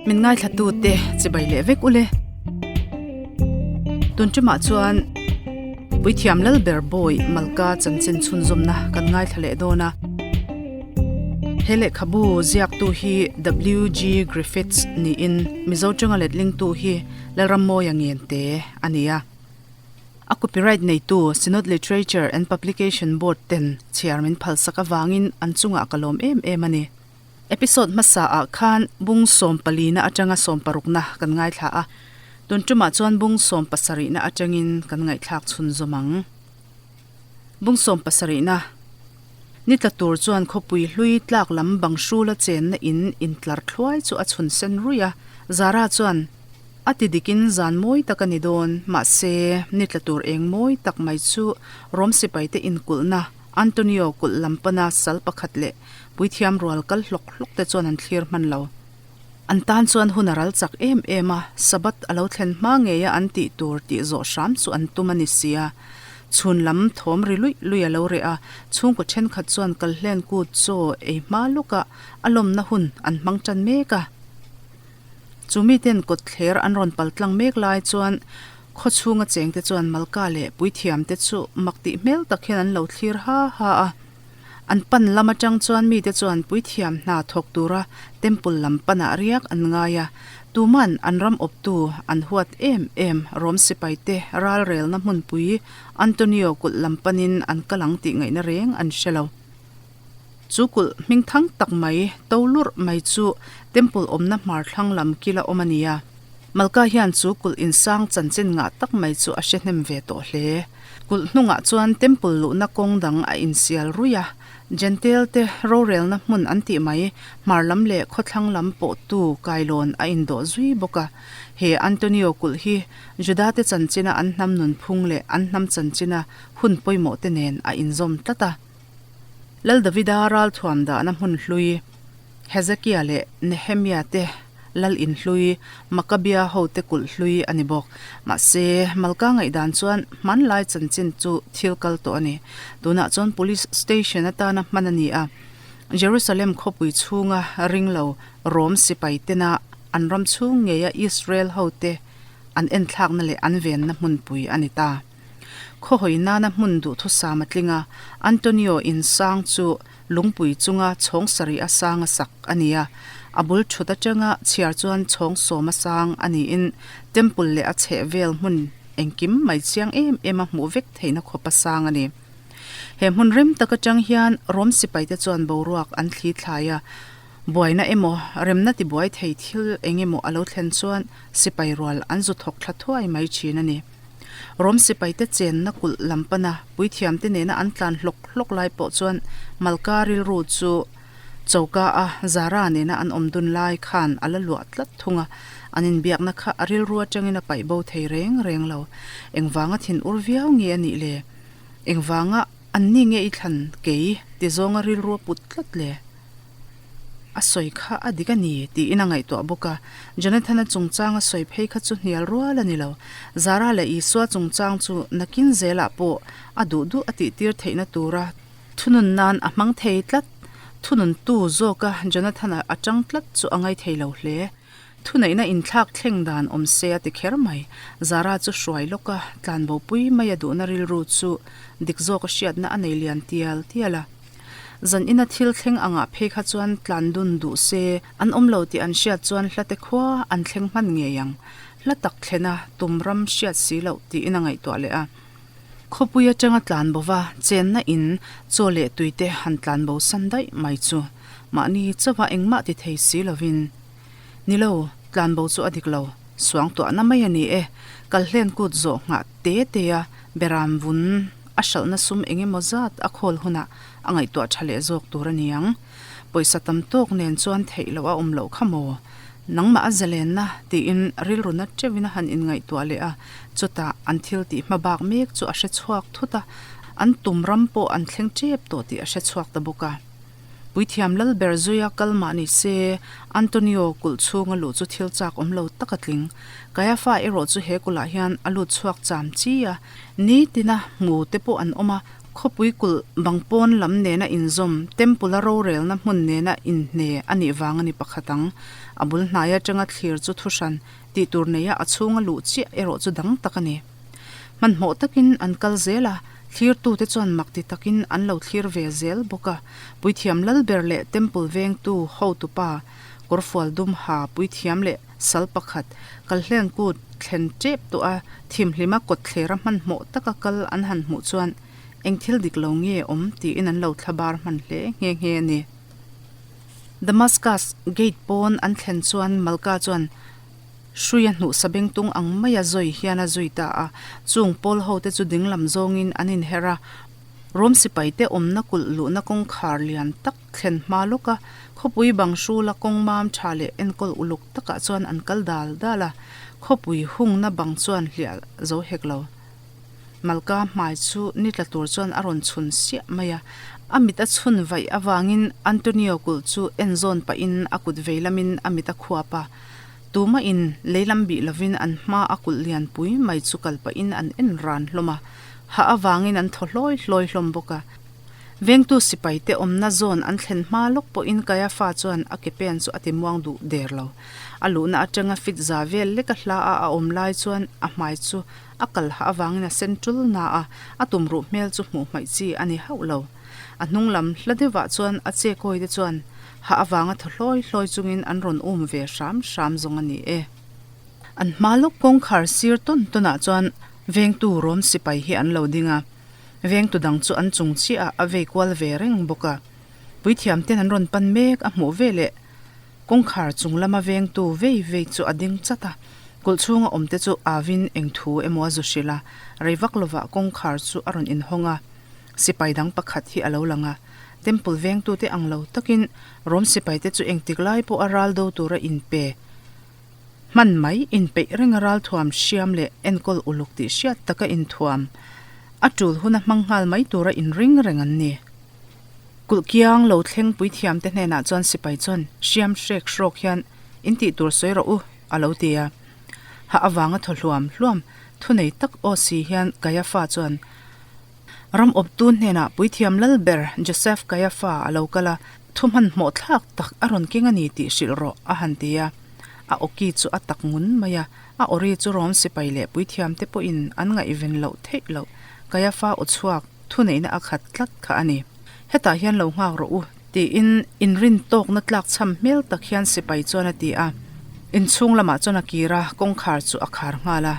Min ngaithlatute chibai leh vek ule. Tun ṭumah chuan Puithiam Lalber Bawi Malka chanchin chhunzawmna kan ngaithla leh dawn a. He lehkhabu ziaktu hi WG Griffiths niin Mizo ṭanga letlingtu hi Lalrammawia Ngente a ni a. A copyright neitu Synod Literature and Publication Board ten chhiar min phalsak avangin an chungah ka lawm em em a ni. Episode hmasa ah khan bung sawmpalina atanga sawmparukna kan ngaithla a, tun tumah chuan bung sawmpasarihna atangin kan ngaihthlak chhunzawm ang. Bung sawmpasarihna Ni tla tur chuan khawpui hlui tlak lam bang hrula chenna in intlar thluai chu a chhun sen ruih a, Zara chuan a ti dikin zan mawi tak a ni dawn, mahse ni tla tur eng mawi tak mai chu Rom sipaite inkulhna Antonio kulh lam pana sal pakhat leh Puithiam rual kal hlawk hlawk te chuan an thlir hman lo. An tan chuan hun a ral chak em em a, Sabbath a lo thlen hma ngeia an tih tur tih zawh hram chu an tum a ni sia. Chhun lam thawm ri luih luih a lo reh a, chhungkaw thenkhat chuan kalhlen kut chaw ei hma lawkah a lawmna hun an hmang tan mek a. Chu miten kawtthler an rawn pal tlang mek lai chuan khaw chhunga chengte chuan Malka leh puithiamte chu mak tih hmel tak hian an lo thlir ha ha a. An pan lam atang chuan mite chuan puithiam hna thawk tura temple lam panah riak an ngai a, tuman an ram awptu an huat em em Rom sipaite ralrelna hmunpui Antonio kulh lam panin an kal ang tih ngaihna reng an hre lo. Chu kulh hmingthang tak mai to lurh mai chu temple awmna hmar thlang lam kila awm a ni a. Malka hian chu kulh insang chanchin ngah tak mai chu a hre hnem ve tawh hle. Kulh hnungah chuan temple luhna kawng dang a insial ruih a, Jentail te rorelna hmun an tih mai, hmar lam leh khawthlang lam pawhtu kailawn a indawh zui bawk a. He Antonio kulh hi Juda te chanchina an hnam nunphung leh an hnam chanchina hun pawimawh te nen a inzawm tlat a. Lal Davida ralthuam dahna hmun hlui, Hezekia leh Nehemia te Lal inhlui, Makabia hote kulh hlui a ni bawk. Mahse, Malka ngaihdan chuan hmanlai chanchin chu thil kal tawh a ni. Tunah chuan Police Station atana hman a ni a. Jerusalem khawpui chhunga ringlo Rom sipai tena an ram chhung ngeia Israel hote an enthlakna leh an venna hmunpui a ni ta. Khawhawi nana hmun duhthusam a tling a, Antonio insang chu Lungpui chunga chhawng sarih a sang a sak a ni a, a bul thut atanga chhiar chuan chhawng sawm a sang a niin temple leh a chheh vel hmun engkim mai chiang em em a hmuh vek theihna khawp a sang a ni. He hmun rem tak atang hian Rom sipaite chuan boruak an thli thlai a, buaina emaw remna tibuai thei thil eng emaw a lo thlen chuan sipai rual an zu thawk thla thuai mai thin a ni. Rom sipaite chenna kulh lam pana puithiamte nena an tlan hlawk hlawk lai pawh chuan Malka rilru chu choka a Zara nena an awm dun lai khan a la luah tlat thung a, an inbiakna kha a rilru atangin a paih bo thei reng reng lo. Engvanga thin ur viau nge a nih le? Engvanga anni nge i thlan kei ti zawnga rilru a put tlat le? A sawi kha a dik a ni, tiin a ngaihtuah bawk a. Jonathan-a chungchang a sawi phei kha chu hnial rual a ni lo. Zara leh Isua chungchang chu nakin zelah pawh a duh duh a tihtir theihna tura thunun nan a hmang thei tlat. Thununtu zawka Jonathan-a a tang tlat chu a ngaithei lo hle. Thuneihna inthlak thleng dan awm se a ti kher mai. Zara chu hruai lawk a, tlanbopui mai a duhna rilru chu dik zawk a hriatna a nei lian tial tial a. Zan ina thil thleng angah phei kha chuan tlan dun duh se, an awm lo tih an hriat chuan hlate khua an thleng hman ngei ang. Hla tak thlena tum ram hriat si loh tiin a ngaihtuah leh a. Khawpui atanga tlan bo va, chenna in chaw leh tuite han tlan bo san daih mai chu mahni chauha engmah ti thei si lovin. Ni lo, tlan bo chu a dik lo. Suangtuahna mai a ni e. Kalhlen kut zawh nghah te te a Beram vun a hralhna sum eng emaw zat a khawl hunah a ngaihtuah tha leh zawk tur a ni ang. Pawisa tam tawk nen chuan theih loh a awm loh kha maw? Nangmah a zalenna tiin rilru na teuhin a han inngaihtuah leh a, chutah an thil tih hma bak mek chu a hre chhuak thut a, an tum ram pawh an thleng tep tawh tih a hre chhuak ta bawk a. Puithiam Lalber zuia kal mah ni se, Antonio kulh chhunga luh chu thil chak awm lo tak a tling. Kaiafa erawh chu he kulhah hian a lut chhuak cham chi a, nitina hmu te pawh an awm a. Khawpui kulh bang pawn lam nena inzawm, Temple-a rorelna hmun nena inhne a nih vang a ni pakhat ang. A bul hnai atanga thlir chu thuhran tih tur neia a chhunga luh chiah erawh chu dang tak a ni. Hmanhmawh takin an kal zel a, thlirtute chuan mak ti takin an lo thlir ve zel bawk a. Puithiam Lalber leh Temple vengtu hotupa kawrfual dum ha puithiam leh sal pakhat kalhlen kut thlen tep tawh a thimhlima kawtthlera hmanhmawh taka kal an han hmuh chuan eng thil dik lo nge awm tiin an lo thlabar hman hle nghe nghe a ni. Damascus gate pawn an thlen chuan Malka chuan Hruia hnuh sabengtung ang maia zawi hian a zui ta a, chung pawl hote chu dinglam zawngin an inher a, Rom sipaite awmna kulh luhna kawngkhar lian tak thlen hma lawk a, khawpui bang hrula kawng mam tha leh enkawl uluk takah chuan an kal dal dal a, khawpui hungna bang chuan hliah zo hek lo. Malka hmai chu ni tla tur chuan a rawn chhun siah mai a, a mit a chhun vaih avangin Antonio kulh chu en zawn pahin a kut vei lamin a mit a khuap a, tumahin lei lam bih lovin an hma a kulh lian pui mai chu kal pahin an en ran hlawm a, hah avangin an thaw hlawi hlawi hlawm bawk a. Vengtu sipaite awmna zawn an thlen hma lawk pawhin Kaiafa chuan a ke pen chu a ti muang duh der lo. A luhna atanga fit za vel leka hla a a awm lai chuan a hmai chu a kal hah avangin a sen tul na a, a tumruh hmel chu hmuh hmaih chi a ni hauh lo. A hnung lam hla deuhah chuan a che kawi te chuan hah avanga thaw hlawi hlawi chungin an rawn um ve hram hram zawng a ni e. An hma lawk kawngkhar sir tawn tawnah chuan vengtu rawm sipai hi an lo ding a. Vengtu dang chu an chung chiah a vei kual ve reng bawk a. Puithiam ten an rawn pan mek a hmuh ve leh kawngkhar chung lama vengtu vei vei chu a ding chat a. Kulh chhunga awm te chu avin eng thu emaw a zu hrilh a, rei vak lovah kawngkhar chu a rawn inhawng a. Sipai dang pakhat hi a lo lang a. Temple vengtute ang lo takin Rom sipaite chu engtik lai pawh a ral do tura inpe. Hman mai, inpeih renga ralthuam hriam leh enkawl uluk tih hriat taka inthuam, a tul huna hmang nghal mai tura inring reng an ni. Kulh kiang lo thleng puithiamte hnenah chuan sipai chuan hriam hrek hrawk hian in tih tur sawi rawh u, a lo ti a. Hah avanga thaw hluam hluam, thunei tak aw si hian Kaiafa chuan Ram awptu hnenah puithiam lal ber Joseph Kaiafa a lo kal a, thu hmanhmawh thlak tak a rawn keng a ni tih hrilh rawh, a han ti a. A awki chu a tak ngun mai a, a awri chu Rom sipai leh puithiamte pawhin an ngaihven loh theih loh Kaiafa aw chhuak thuneihna a khat tlat kha a ni. Hetah hian lo nghak rawh u, tiin inrin tawkna tlak chham hmel tak hian sipai chuan a ti a. Inchhung lamah chuan a kir a, kawngkhar chu a khar nghal a.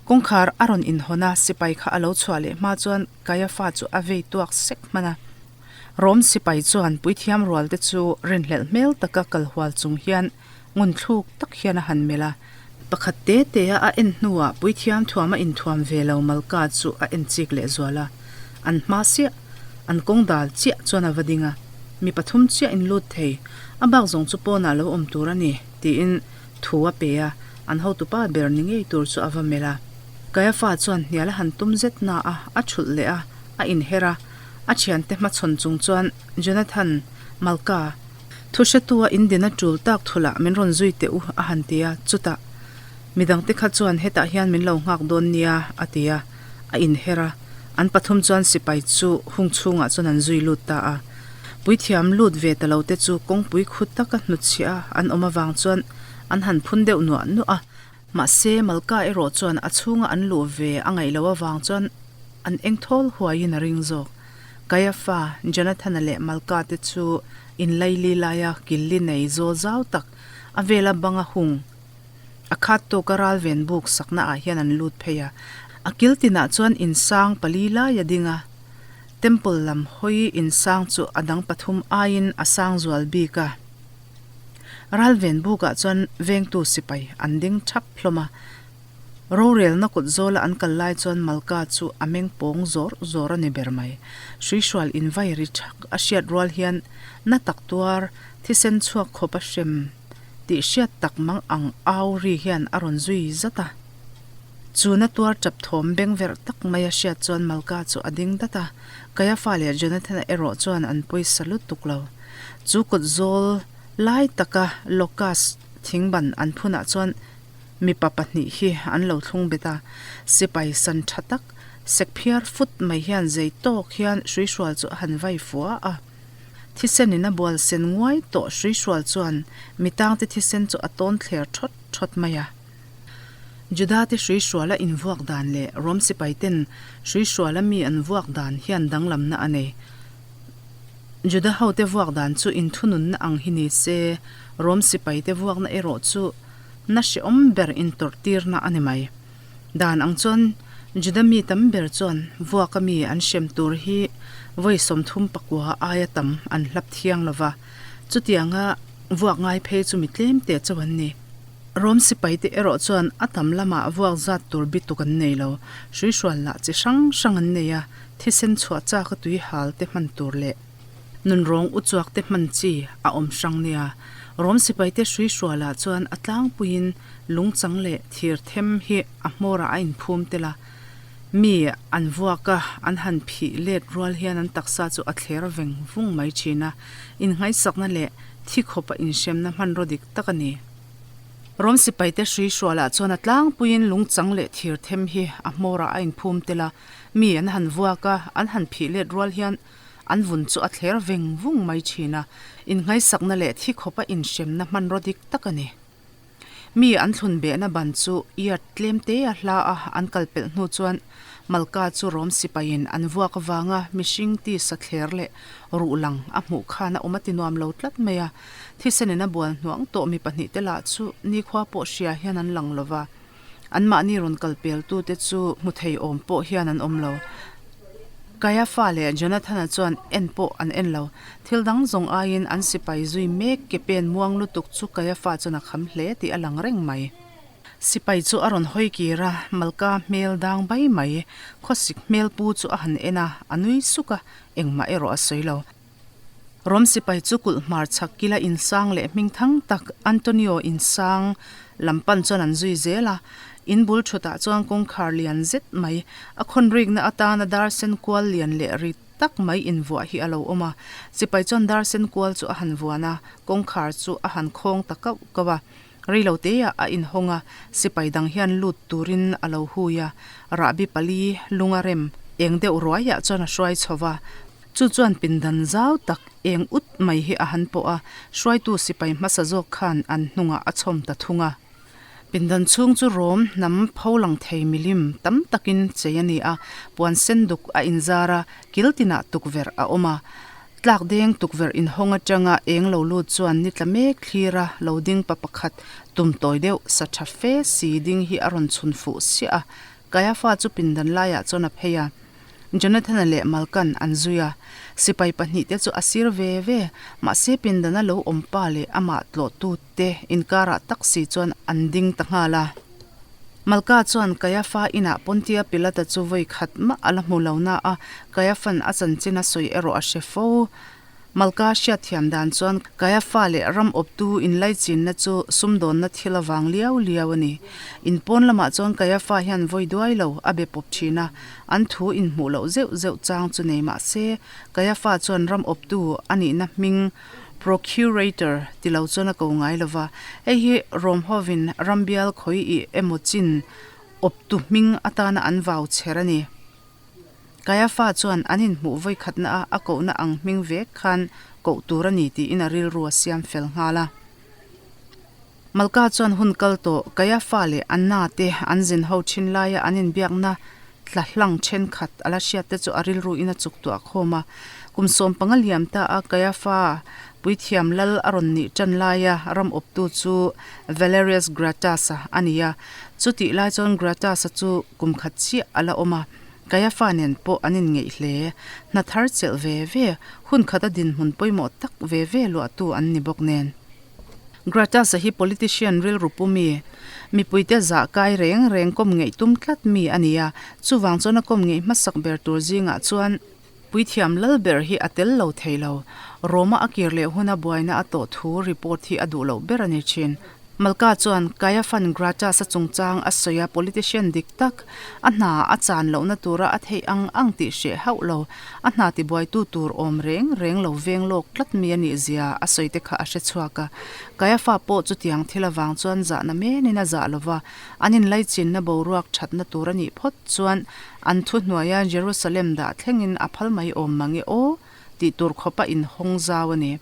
Kawngkhar a rawn inhawn a, sipai kha a lo chhuah leh hma chuan Kaiafa chu a vei tuak sek hman a. Rom sipai chuan puithiam rual te chu rinhlelh hmel taka kal hual chung hian ngun thluk tak hian a han melh a. Pakhat te te a a en hnuah puithiam thuam a inthuam ve lo Malka chu a en chik leh zual a. An hma siah, an kawng dal chiah chuan a va ding a. Mi pathum chiah in lut thei, a bak zawng chu pawnah lo awm tur a ni, tiin Thu a pe a, an hotupa ber ni ngei tur chu a va melh a. Kaiafa chuan hnial a han tum zet na a, a thulh leh a, a inher a. A thiante hmachhawn chung chuan, Jonathan, Malka, thu hretu a indin a tul tak thulah min rawn zui teh u, a han ti a. Chutah, midangte kha chuan hetah hian min lo nghak dawn nia, a ti a, a inher a. An pathum chuan sipai chu hung chhungah chuan an zui lut ta a. Puithiam lut ve ta lo te chu kawngpui khut taka hnutchhiah a an awm avang chuan an han phun deuh nuah nuah a. Mahse, Malka erawh chuan a chhunga an luh ve a ngaih loh avang chuan an eng thawl huaiin a ring zawk. Kaiafa, Jonathana leh Malka te chu inlaili laia killi nei zawl zau tak a vela banga hung a khat tawka ral ven buk sakna ah hian an lut phei a. A kil tinah chuan insang pali lai a ding a. Temple lam hawi insang chu a dang pathum aiin a sang zual bik a. Ral ven bukah chuan vengtu sipai an ding thap hlawm a. Rorelna kut zawla an kal lai chuan Malka chu a meng pawng zawr zawr a ni ber mai. Hruihrual invai ri thak a hriat rual hian na tak tuar thisen chhuak khawp a hrem tih hriat tak mang ang au ri hian a rawn zui zat a. Chu na tuar tap thawm beng verh tak mai a hriat chuan Malka chu a ding dat a, Kaiafa leh Jonathana erawh chuan an pawisa lutuk lo. Chu kut zawl lai taka locust thingban an phunah chuan mipa pahnih hi an lo thlung bet a, sipai san tha tak, Sek phiar fut mai hian zei tawk hian hruihrual chu a han vai fua a. Thisen in a bual sen nguai tawh hruihrual chuan mi tangte thisen chu a tawn thler thawt thawt mai a. Juda te hruihruala invuak dan leh Rom sipai ten hruihruala mi an vuak dan hian danglamna a nei. Juda hote vuak dan chu inthununna ang hi ni se, Rom sipai te vuakna erawh chu na hrehawm ber intawrhtirna a ni mai. Dan ang chuan Juda mi tam ber chuan vuaka mi an hrem tur hi vawi 34 aia tam an hlap thiang lo va, chutianga vuak ngai phei chu mi tlem te chauh an ni. Rom sipaite erawh chuan a tam lamah vuak zat tur bituk an nei lo, hruihrual lah chi hrang hrang an nei a, thisen chhuah chak a tui hal te hman tur leh nunrawng uchuak te hman chi a awm hrang nia. Rom sipaite hruihrualah chuan a tlangpuiin lungchang leh thir them hi a hmawrah a inphum tel a, mi an vuak a, an han phih let rual hian an taksa chu a thler veng vung mai thin a, innghaisakna leh thi khawpa inhremna hmanraw dik tak a ni. Rom sipaite hrui hrualah chuan a tlangpuiin lungchang leh thir them hi a hmawrah a inphum tel a, mi an han vuak a, an han phih let rual hian an vun chu a thler veng vung mai thin a, innghaisakna leh thi khawpa inhremna hmanraw dik tak a ni. Mi an thlun behna ban chu yard tlem te a hla a, an kal pelh hnu chuan Malka chu Rom sipaiin an vuak avanga mihring tisa thler leh ruh lang a hmuh khan a awm a ti nuam lo tlat mai a. Thisenin a bual hnuang tawh mi pahnihte lah chu nikhua pawh hria hian an lang lo va, anmahni rawn kal peltute chu hmu thei awm pawh hian an awm lo. Kaiafa leh Jonathana chuan en pawh an en lo. Thil dang zawng aiin an sipai zui mek ke pen muang lutuk chu Kaiafa chuan a kham hle tih a lang reng mai. Sipai chu a rawn hawi kir a, Malka hmel dang bai mai, khawsik hmel pu chu a han en a, a nui suk a, engmah erawh a sawi lo. Rom sipai chu kulh hmar chhak kila insang leh hming thang tak Antonio insang lam pan chuan an zui zel a, in bul thutah chuan kawngkhar lian zet mai, a khawn rikna atana dar sen kual lian leh rit tak mai invuah hi a lo awm a. Sipai chuan dar sen kual chu a han vuan a, kawngkhar chu a han khawng ta kauh kauh a. Reilo teah a inhawng a, sipai dang hian lut turin a lo hui a, rahbi pali lunga rem eng deuh ruaiah chuan a hruai chho va. Chu chuan pindan zau tak eng ut mai hi a han pawh a, hruaitu sipai hmasa zawk khan an hnungah a chhawm ta thung a. Pindan chhung chu rawm hnam pho lang thei milim tam takin chei a ni a, puan sen duk a inzar a, kil tinah tukverh a awm a. Tlak deng tukverh inhawng atanga eng lo lut chuan ni tla mek thlir a, lo ding pa pakhat tum tawi deuh sa tha fe si ding hi a rawn chhun fuh siah a, Kaiafa chu pindan laiah chuan a phei a. Jonathana leh Malkan an zui a, sipai pahnihte chu a sir ve ve, mahse pindana lo awm pa leh amah tlawhtute inkarah tak si chuan an ding ta nghal a. Malka chuan Kaiafa inah Pontia Pilata chu vawi khat mah a la hmu lo na a, Kaiafan a chanchin a sawi erawh a hre fo. Malka hriatthiam dan chuan Kaiafa leh ram awptu inlaichinna chu sumdawnna thil avang liau liau a ni. In pawn lamah chuan Kaiafa hian vawi duai lo a be pawp thin a, an thu inhmuh loh zeuh zeuh chang chu nei mah se, Kaiafa chuan ram awptu a nihna hming Procurator ti lo chuan a ko ngai lo va, hei hi Rom hovin ram bial khawi ih emaw chin awptu hming atana an vau chher a ni. Kaiafa chuan an inhmuh vawikhatna a a kohna ang hming vek khan koh tur a ni tiin a rilru a siam fel nghal a. Malka chuan hun kal tawh Kaiafa leh Anna te an zin ho thin laia an inbiakna tla hlang thenkhat a la hriat te chu a rilru in a chuk tuah khawm a. Kum 15 liam ta a Kaiafa puithiam lal a rawn nih tan laia ram awptu chu Valerius Gratus-a a ni a. Chutih lai chuan Gratus-a chu kum khat chiah a la awm a, Kaiafa nen pawh an inngeih hle. Hna thar chelh ve ve, hun khata dinhmun pawimawh tak ve ve luahtu an ni bawk nen. Gratus-a hi politician rilru pu mi, mipuite zah kai reng reng kawm ngeih tum tlat mi a ni a, chuvang chuan a kawm ngeih hmasak ber tur zingah chuan puithiam lal ber hi a tel lo thei lo. Roma a kir leh huna buaina a tawh thu report hi a duh loh ber a ni thin. Malka chuan Kaiafan Gratus-a chungchang a sawi a, politician dik tak, a hna a chan lohna tura a theih ang ang tih hreh hauh lo, a hna tibuaitu tur awm reng reng lo veng lawk tlat mi a nih zia a sawi te kha a hre chhuak a. Kaiafa pawh chutiang thil avang chuan zahna menin a zah lova, an inlaichinna boruak thatna tur a nih phawt chuan an thuhnuaia Jerusalem dah thlengin a phal mai awm mang e aw tih tur khawpa inhawng zau a ni.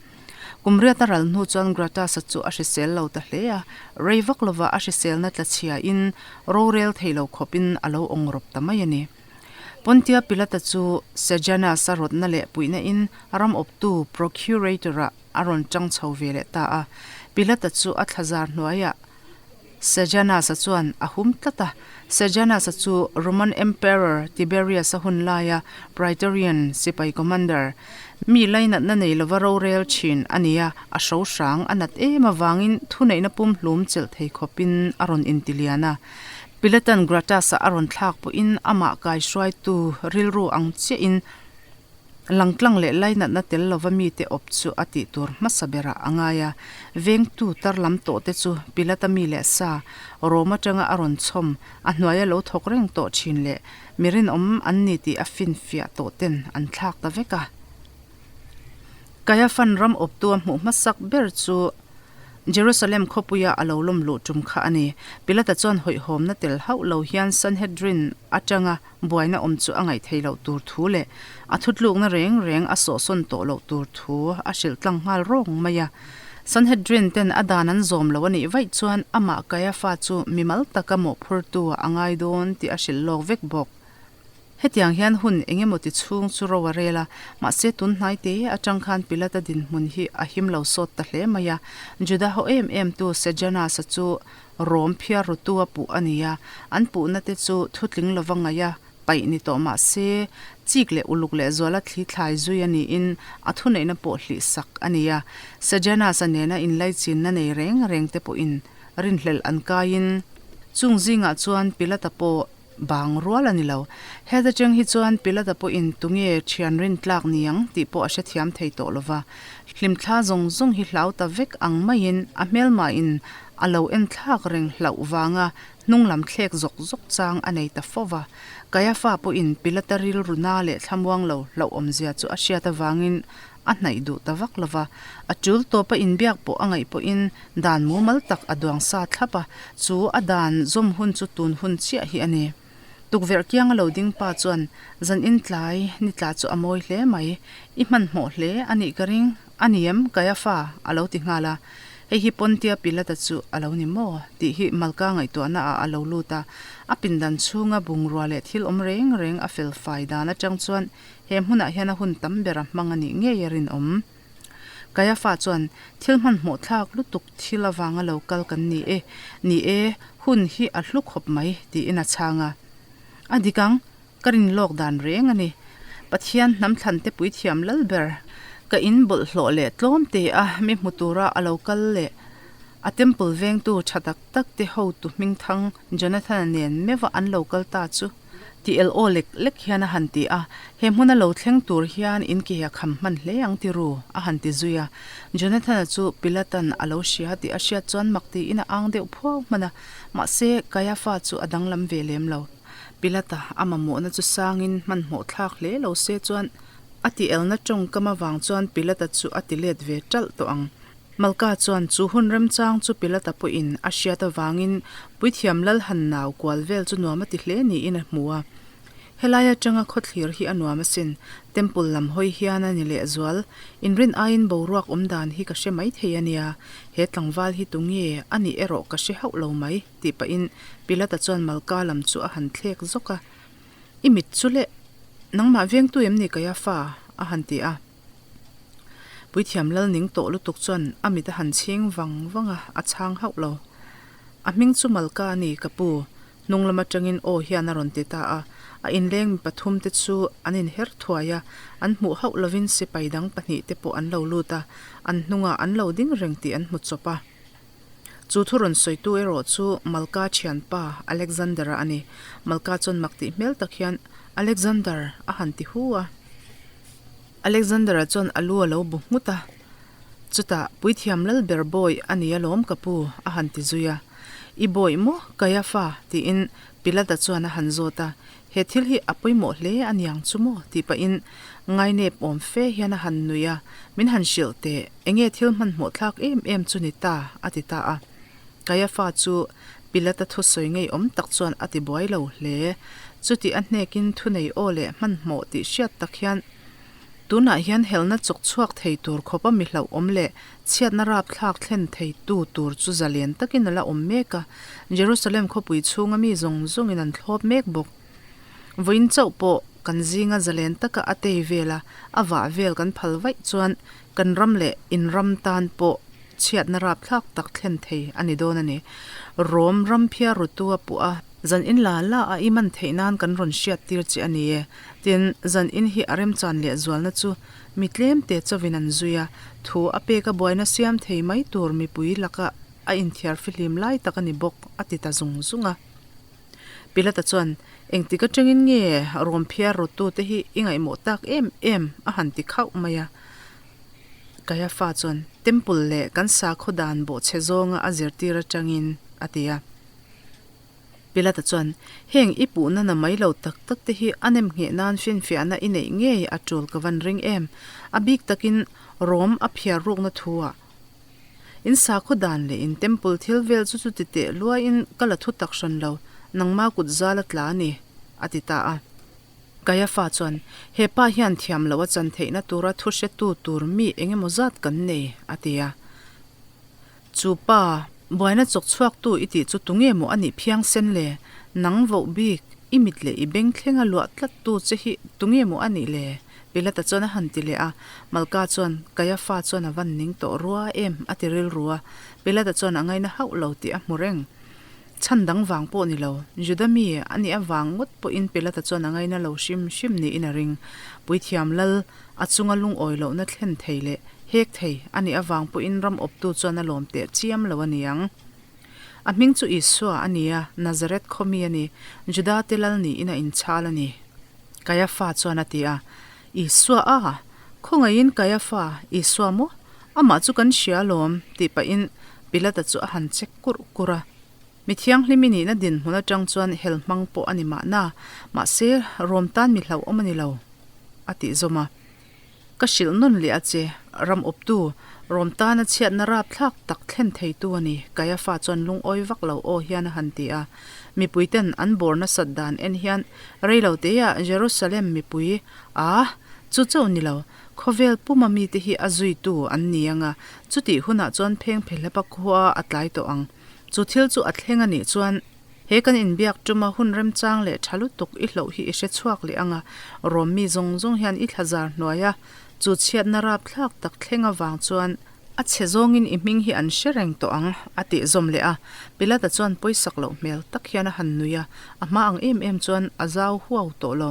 Kum riat a ral hnu chuan Gratus-a chu a hrisel lo ta hle a, rei vak lova a hriselna tla chhiain rorel thei lo khawpin a lo awng rawp ta mai a ni. Pontia Pilata chu Sejanus-a rawtna leh puihna in ram awptu Procurator-ah a rawn tang chho ve leh ta a. Pilata chu a thlazar hnuaiah Sejanus-a chuan a hum tlat a. Sejanus-a chu Roman Emperor Tiberius-a hun laia Praetorian sipai commander, mi lainatna nei lova rorel thin a ni a, a hro hrang a nat em avangin thuneihna pumhlum chelh thei khawpin a rawn intilian a. Pilatan Gratus-a a rawn thlak pawhin amah kaihruaitu rilru ang chiahin Langtlang leh lainatna tel lova mite awp chu a tih tur hmasa berah a ngai a. Vengtu tar lam tawhte chu Pilata mi leh sa, Rom atanga a rawn chhawm, a hnuaia lo thawk reng tawh thin leh mi rinawm an ni tih a finfiah tawh ten an thlak ta vek a. Kaiafan ram awptu a hmuh hmasak ber chu Jerusalem khawpuia a lo lawm luh tum kha a ni. Pilata chuan hawihhawmna tel hauh lo hian Sanhedrin atanga buaina awm chu a ngaih theih loh tur thu leh a thutlukna reng reng a sawhsawn tawh loh tur thu a hrilh tlang nghal rawng mai a. Sanhedrin ten a dan an zawm lo a nih vaih chuan amah Kaiafa chu mimal taka mawhphurtu a ngai dawn tih a hrilh lawk vek bawk. Hetiang hian hun eng emaw ti chhung chu ro a rel a, mahse tun hnai te atang khan Pilata dinhmun hi a him lo sawt ta hle mai a. Juda ho em em tu Sejanus-a chu Rom phiar rutu a puh a ni a, an puhna te chu thutling lova ngaih a paih ni tawh mah se, chik leh uluk leh zuala thli thlai zui a niin a thuneihna pawh hlih sak a ni a. Sejanus-a nena inlaichinna nei reng reng te pawhin rinhlelh an kaiin chung zingah chuan Pilata pawh Bang rual a ni lo. Heta cheng hi chuan Pilata pawhin tunge thian rin tlak ni ang tih pawh a hrethiam thei tawh lo va. Hlimthla zawng zawng hi hlau ta vek ang maiin a hmelmahin a lo en thlak reng hlauh vanga hnung lam thlek zawk zawk chang a nei ta fo va. Kaiafa pawhin Pilata rilru na leh thlamuang lo hlauhawmzia chu a hriat avangin a hnaih duh ta vak lo va, a tul tawpa inbiak pawh a ngaih pawhin dan mumal tak a duang sa thlap a, chu a dan zawm hun chu tun hun chiah hi a ni. Tukverh kianga lo ding pa chuan, Zan in tlai ni tla chu a mawi hle mai, i hmanhmawh hle a nih ka ring, a ni em Kaiafa? a lo ti nghal a. Hei hi Pontia Pilata chu a lo ni maw? tih hi Malka ngaihtuahna ah a lo lut a, a pindan chhunga bungrua leh thil awm reng reng a fel fai dan atang chuan He hmunah hian a hun tam ber a hmang a nih ngei a rinawm. Kaiafa chuan, Thil hmanhmawh thlak lutuk thil avanga lo kal kan ni e, ni e, hun hi a hlu khawp mai, tiin a chhang a. A dik ang, ka rin lawk dan reng a ni. Pathian hnam thlan te puithiam lal ber, ka in bawlhhlawh leh tlawm te a mi hmu tura a lo kal leh a temple vengtu tha tak tak te hotu hmingthang Jonathan-a nen meuha an lo kal ta chu, Ti el aw lek lek hian a han ti a, He hmuna lo thleng tur hian in ke a kham hman hle ang ti ru, a han ti zui a. Jonathan-a chu Pilatan a lo hria tih a hriat chuan mak tiin a ang deuh phuau hman a, mahse Kaiafa chu a danglam ve lem lo. Pilata a mamawhna chu sangin hmanhmawh thlak hle lo se chuan a ti elna tawngkam avang chuan Pilata chu a ti let ve ṭalh tawh ang. Malka chuan chu hun remchang chu Pilata pawhin a hriat avangin puithiam lal han nau kual vel chu nuam a ti hle niin a hmu a. Helai atanga khawthlir hi a nuam asin, temple lam hawi hian a ni lehzual, inrin aiin boruak awm dan hi ka hre mai thei a nia, he tlangval hi tunge a nih erawh ka hre hauh lo mai, tih pahin Pilata chuan Malka lam chu a han thlek zawk a. I mit chu leh, nangmah vengtu em ni Kaiafa? a han ti a. Puithiam lal ning tawh lutuk chuan a mit a han chhing vang vang a, a chhang hauh lo. A hming chu Malka a ni, ka pu. Hnung lam atangin aw hian a rawn ti ta a. A inleng mi pathum te chu an inher thuai a, an hmuh hauh lovin sipai dang pahnih te pawh an lo lut a, an hnungah an lo ding reng tih an hmu chawp a. Chu thu rawn sawitu erawh chu Malka thianpa Alexander-a a ni. Malka chuan mak tih hmel tak hian, Alexander! a han ti hu a. Alexander-a chuan a lu a lo bu nghut a. Chutah, Puithiam lal ber bawi a ni alawm ka pu, a han ti zui a. I bawi maw, Kaiafa? tiin Pilata chuan a han zawt a. He thil hi a pawimawh hle a niang chu maw? tih pahin ngainep awm fe hian a han nui a, Min han hrilh teh, enge thil hmanhmawh thlak em em chu ni ta? a ti ta a. Kaiafa chu Pilata thusawi ngeiawm tak chuan a ti buai lo hle. Chuti a hnekin thunei aw leh hmanhmawh tih hriat tak hian Tunah hian helna chawk chhuak thei tur khawpa mi hlauhawm leh chhiatna rapthlak thlen theitu tur chu zalen takin a la awm mek a, Jerusalem khawpui chhunga mi zawng zawngin an thlawp mek bawk. Vawiin chauh pawh kan zinga zalen taka a tei vel a, a vah vel kan phal vaih chuan kan ram leh in ram tan pawh chhiatna rapthlak tak thlen thei a ni dawn a ni. Rom ram phiar rutu a puh a. Zan in la la a i man theih nan kan rawn hriat tir che a ni e. Tin, zan in hi a remchan leh zualna chu mi tlem te chawin an zui a, thu a pek a buaina siam thei mai tur mipui laka a inthiar fihlim lai tak a ni bawk, a ti ta zung zung a. Pilata chuan, Engtik atangin nge rawm phiar rawttute hi i ngaihmawh tak em em? a han ti khauh mai a. Kaiafa chuan, Temple leh kan sakhaw dan bawhchhe zawnga a zirtir atangin, a ti a. Pilata chuan, Heng i puhna na mai lo tak tak te hi a nem ngheh nan finfiahna i neih ngei a tul ka van ring em? A bik takin Rom a phiar rukna thu ah in sakhaw dan leh in temple thil vel chu chuti teh luaiin ka la thu tak hran lo, nangma kut zal a tla a ni, a ti ta a. Kaiafa chuan, He pa hian thiam loh a chan theihna tura thu hretu tur mi engemaw zat kan nei, a ti a. Chu pa, buaina chawk chhuaktu i tih chu tunge maw a nih phiang sen le? Nang voh bik, i mit leh i beng thlenga luah tlattu che hi tunge maw a nih le? Pilata chuan a han ti leh a. Malka chuan, Kaiafa chuan a van ning tawh rua em? a ti rilru a. Pilata chuan a ngaina hauh lo tih a hmu reng. Chhan dang vang pawh ni lo, Juda mi a nih avang ngawt pawhin Pilata chuan a ngaina lo hrim hrim niin a ring. Puithiam lal a chunga lungawi lohna thlen thei leh hek thei a nih avang pawhin ram awptu chuan a lawm teh chiam lo a ni ang. A hming chu Isua a ni a, Nazareth khaw mi a ni, Juda te lal niin a inchhal a ni. Kaiafa chuan a ti a, Isua a? Khawngaihin Kaiafa, Isua maw? Amah chu kan hria alawm, tih pahin Pilata chu a han chek kurh kurh a. Mi thianghlim i nihna dinhmun atang chuan hel hmang pawh a ni mahna, mahse Rom tan mi hlauhawm a ni lo, a tih zawm a. Ka hrilh nawn leh a che, ram awptu, Rom tana chhiatna rapthlak tak thlen theitu a ni, Kaiafa chuan lungawi vak lo aw hian a han ti a. Mipuiten an bawr nasat dan en hian rei lo teah Jerusalem mipui a, chu chauh ni lo, Khawvel puma mite hi a zuitu an ni ang a, chutih hunah chuan pheng phelhlepa khua a tlai tawh ang. Chu thil chu a thleng a nih chuan he kan inbiak tuma hun remchang leh tha lutuk i hloh hi i hre chhuak leh ang a, Rom mi zawng zawng hian i thlazar hnuai a, chu chhiatna rapthlak tak thleng avang chuan a chhe zawngin i hming hi an hre reng tawh ang, a tih zawm leh a. Pilata chuan pawisak loh hmel tak hian a han nui a, a hma ang em em chuan a zau huau tawh lo.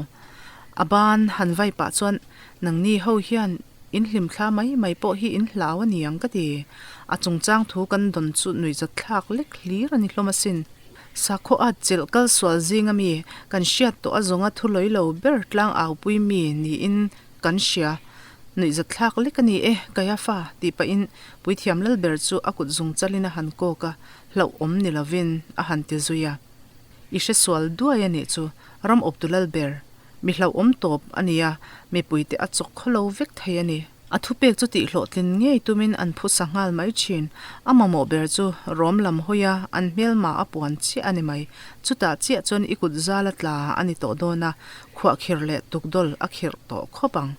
A ban han vai pah chuan Nangni ho hian in hlimthla mai mai pawh hi in hlau a ni ang ka ti. A chungchang thu kan dawn chu nuihzatthlak lek hlir a ni hlawm asin. Sakhaw at chilh kal sual zinga mi kan hriat tawh a zawnga thu lawi lo ber tlang aupui mi niin kan hria. Nuihzatthlak lek a ni e, Kaiafa, tih pahin Puithiam Lalber chu a kut zung chalin a han kawk a, hlauhawm ni lovin a han ti zui a. I hre sual duai a nih chu, ram awptu Lalber. Mi hlauhawm tawp a ni a, mipuite a chawk khawlo vek thei a ni. A thupek chu tihhlawhtlin ngei tumin an phusa nghal mai thin. A mamawh ber chu Rom lam hawi a, an hmelma a puan chiah a ni mai. Chutah chiah chuan i kut zal a tla a ni tawh dawn a, khuahkhirh leh tukdawl a khirh tawh khawp ang.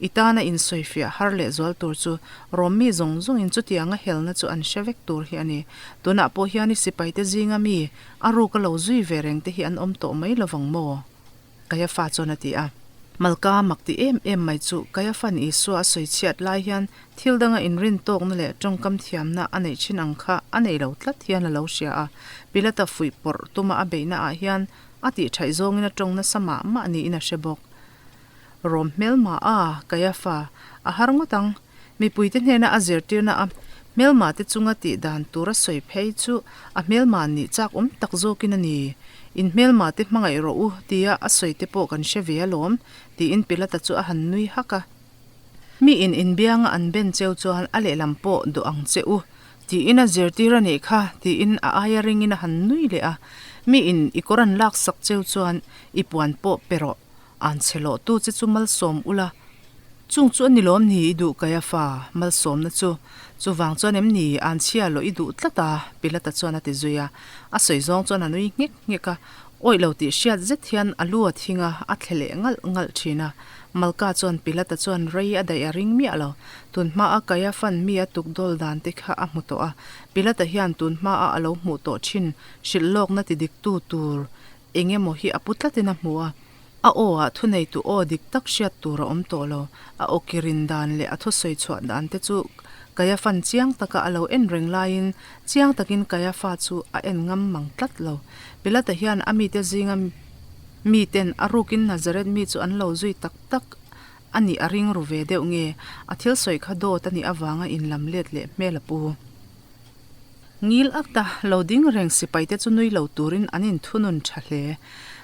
I tana insawifiah har leh zual tur chu Rom mi zawng zawngin chutianga helna chu an hre vek tur hi a ni. Tunah pawh hian i sipaite zinga mi a ruka lo zui ve reng te hi an awm tawh mai lovang maw? Kaiafa chuan a ti a. Malka mak ti em em mai chu Kaiafa'n Isua a sawi chhiat lai hian thil danga inrin tawkna leh tawngkam thiamna a neih thin ang kha a nei lo tlat hian a lo hria a. Pilata fuih pawrh tuma a beihna ah hian a tih thaih zawngin a tawng nasa mah mah niin a hre bawk. Rom hmelma a, Kaiafa, a har ngawt ang. Mipuite hnena a zirtirna a hmelma te chunga tih dan tur a sawi phei chu a hmelma nih chak awm tak zawkin a ni. In hmelma te hmangaih rawh u tia a sawi te pawh kan hre ve alawm, tiin Pilata chu a han nui hak a. Mi in inbianga an ben cheu chuan a lehlam pawh duh ang che u, tiin a zirtir a nih kha, tiin a aia ringin a han nui leh a. Mi in i kawr an laksak cheu chuan i puan pawh pe rawh, an chhe lawhtu che chu malsawm ula. Chung chu a ni lawm ni i duh Kaiafa, malsawmna chu. Chuvang chuan em ni an chhia lawh i duh tlat a? Pilata chuan a ti zui a. A sawi zawng chuan a nui nghek nghek a. Awih lo tih hriat zet hian a lu a thing a, a thle leh ngalh ngalh thin a. Malka chuan Pilata chuan rei a daih a ring miah lo. Tun hmaa Kaiafan mi a tuk dawl dan te kha a hmu tawh a. Pilata hian tun hmaa a lo hmuh tawh thin hrilh lawkna ti diktu tur eng emaw hi a pu tlatin a hmu a. A aw ah thuneitu aw dik tak hriat tur a awm tawh lo. A aw kirin dan leh a thusawi chhuah dan te chu Kaiafan chiang taka a lo en reng laiin chiang takin Kaiafa chu a en ngam mang tlat lo. Pilata hian a mite zinga miten a rukin Nazareth mi chu an lo zui tak tak a nih a ring ru ve deuh nge, a thil sawi kha dawt a nih avanga inlam let leh hmel a pu. Ngil akta lo ding reng sipaite chu nui lo turin an inthunun tha hle.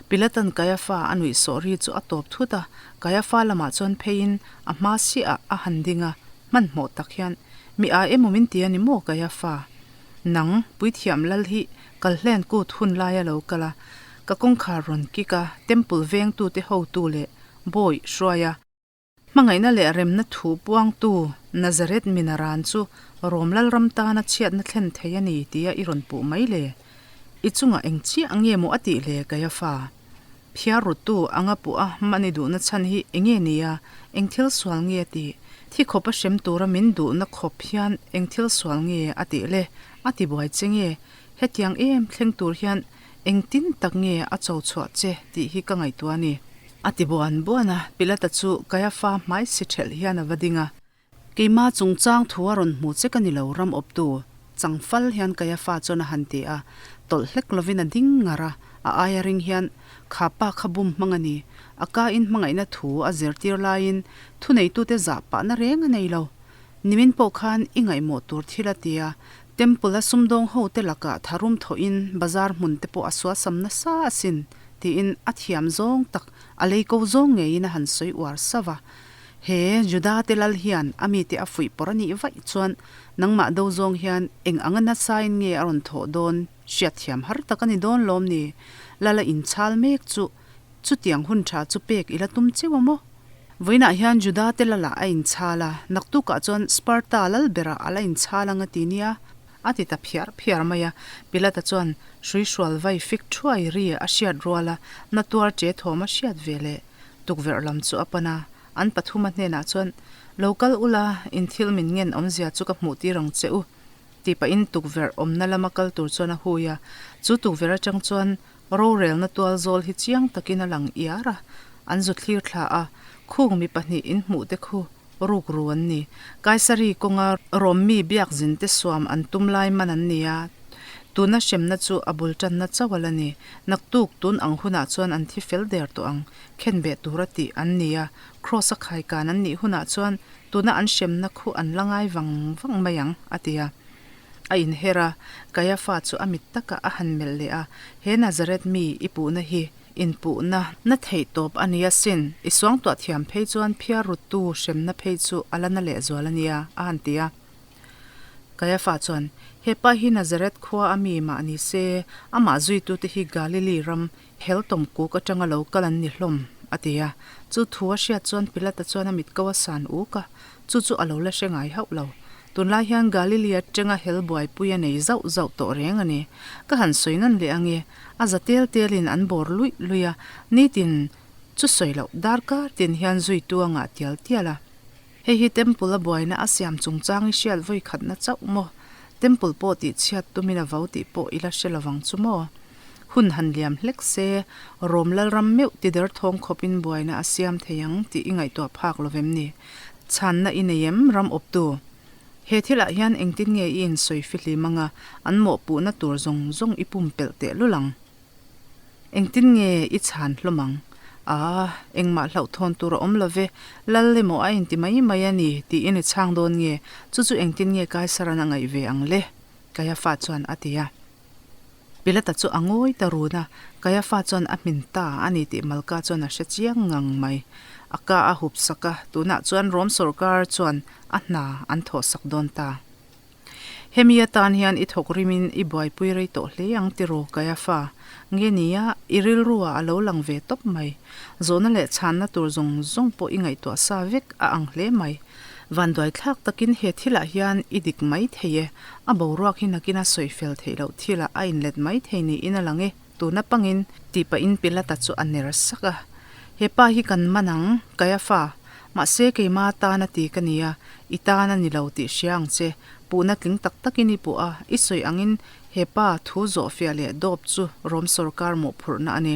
Pilatan Kaiafa a nuih sawh ri chu a tawp thut a, Kaiafa lamah chuan pheiin a hma siahah a han ding a, hmanhmawh tak hian, Mi a emaw min ti a ni maw Kaiafa? Nang, puithiam lal hi kalhlen kut hun laia lo kal a, ka kawngkhar rawn kik a, temple vengtute hotu leh bawi hruai a, Hmangaihna leh remna thu puangtu Nazareth minaran chu Rom Lalram tana chhiatna thlen thei a ni tia i rawn puh mai le? I chungah eng chiah nge maw a tih le Kaiafa? Phiar ruttu anga puh a mahni duhna chhan hi eng nge nia? Eng thil sual nge a tih? Thi khawp a hrem tura min duhna khawp hian eng thil sual nge a tih le? A ti buai che nge? Hetiang em thleng tur hian Engtin tak nge a cho chhuah che tih hi ka ngaihtuah a ni. A ti buan buan a, Pilata chu Kaiafa hmai si ṭhelh hian a va ding a. Keimah chungchang thu a rawn hmu che ka ni lo ram awptu, changfal hian Kaiafa chuan a han ti a, tawlh hlek lovin a ding ngar a, a aia ring hian, Kha pa kha bum hmang a ni, a ka in hmangaihna thu a zirtir laiin thuneitute zah pahna reng a nei lo. Nimin pawh khan i ngaihmawh tur thil a ti a, Temple a sumdawng ho te lakah tharum thawhin bazar hmun te pawh a suasam nasa asin tiin a thiam zawng tak a lei ko zawng ngeiin a han sawi uar sauh a. He Juda te lal hian a mite a fuih pawr a nih vaih chuan nangmah do zawng hian eng anga nasain nge a rawn thawh dawn hriatthiam har tak a ni dawn lawm ni? Lal a inchhal mek chu chutiang hun tha chu pek i la tum cheu a maw? Vawiinah hian Juda te lalah a inchhal a, naktukah chuan Sparta lal berah a la inchhal ang a ti nia, a ti ta phiar phiar mai a. Pilata chuan hruihrual vai fik thuai ri a hriat rual a, na tuar che thawm a hriat ve leh tukverh lam chu a pan a. An pathuma hnenah chuan, Lo kal ula, in thil min ngen awmzia chu ka hmuh tir ang che u, tih pahin tukverh awmna lama kal tur chuan a hui a. Chu tukverh atang chuan Rorelna tual zawl hi chiang takin a lang iar a, an zu thlir thla a, khung mi pahnih in hmuh te khu ruk ru an ni. Kaisari kawnga Rom mi biakzin te suam an tum lai man an ni a, tuna hremna chu a bul tanna chauh a la ni. Naktuk tun ang hunah chuan an thi fel der tawh ang, khenbeh tura tih an ni a, Kraws a khaikan an nih hunah chuan tuna an hremna khu an la ngai vang vang mai ang, a ti a. A inher a, Kaiafa chu a mit takah a han melh leh a, He Nazareth mi i puhna hi inpuhna na theih tawp a nia sin, i suangtuah thiam phei chuan phiar ruttu hremna phei chu a la na lehzual a nia, a han ti a. Kaiafa chuan, He pa hi Nazareth khua a mi mah ni se, amah zuitute hi Galili ram hel tawm kuk atanga lo kal an ni hlawm, a ti a. Chu thu a hriat chuan Pilata chuan a mit ko a san uk a, Chu chu a lo la hre ngai hauh lo. Tunlai hian Galilea tenga hel buaipui a nei zauh zauh tawh reng a ni. Ka han sawi nawn leh ange, a za tel telin an bawr luih luih a, nitin chu sawi loh darkar tin hian zuitu a ngah tial tial a. Hei hi Temple a buaina a siam chungchang i hriat vawi khatna chauh maw? Temple pawh tihchhiat tumin a vo tih pawh i la hre lovang chu maw? Hun han liam hlek se, Rom Lalram meuh ti derthawng khawpin buaina a siam thei ang tih i ngaihtuah phak lovem ni? Chhanna i nei em, ram awptu? He thilah hian engtin nge i insawi fihlim anga an mawhpuhna tur zawng zawng i pumpelh tehlul ang? Engtin nge i chhan hlawm ang? Aa, engmah hlauhthawn tur a awm lo ve, Lal emaw a inti mai mai a ni tiin i chhang dawn nge? Chu chu engtin nge Kaisaran a ngaih ve ang le? Kaiafa chuan a ti a. Pilata chu a ngawi ta run a, Kaiafa chuan a hmin ta a ni tih Malka chuan a hre chiang ngang mai. A ka a hup sak a, tunah chuan Rom sawrkar chuan a hna an thawh sak dawn ta. Hemi atan hian i thawk rimin i buaipui rei tawh hle ang tiraw Kaiafa? Nge nia, i rilruah a lo lang ve tawp mai. Zawhna leh chhanna tur zawng zawng pawh i ngaihtuah sa vek a ang hle mai. Vanduai thlak takin he thilah hian i dik mai thei e, a boruak hi nakin a sawi fel theih loh thilah a inlet mai thei niin a lang e, tuna pangin tih pahin Pilata chu a ner sak a. He pa hi kan man ang, Kaiafa, mahse keima tan a ti ka nia, i tan a ni lo tih hria ang che, puhna tling tak takin i puh a, i sawi angin he pa thu zawhfiah leh dawp chu Rom sawrkar mawhphurhna a ni.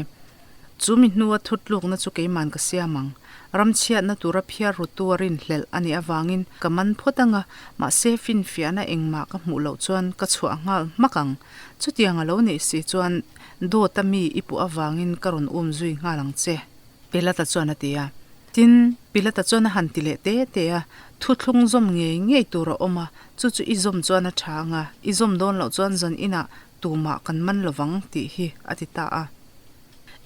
Chu mi hnua thutlukna chu keiman ka siam ang. Ramchhiatna tura phiar rutu a rinhlelh a nih avangin ka man phawt ang a, mahse finfiahna engmah ka hmuh loh chuan ka chhuah nghal hmak ang. Chutiang a lo nih si chuan dawta mi i puh avangin ka rawn um zui nghal ang che, Pilata chuan a ti a. Tin, Pilata chuan a han ti leh te te a, Thuthlung zawm ngei ngei tur a awm a, chu chu i zawm chuan a tha ang a, i zawm dawn loh chuan zan inah tumah kan man lovang tih hi a ti ta a.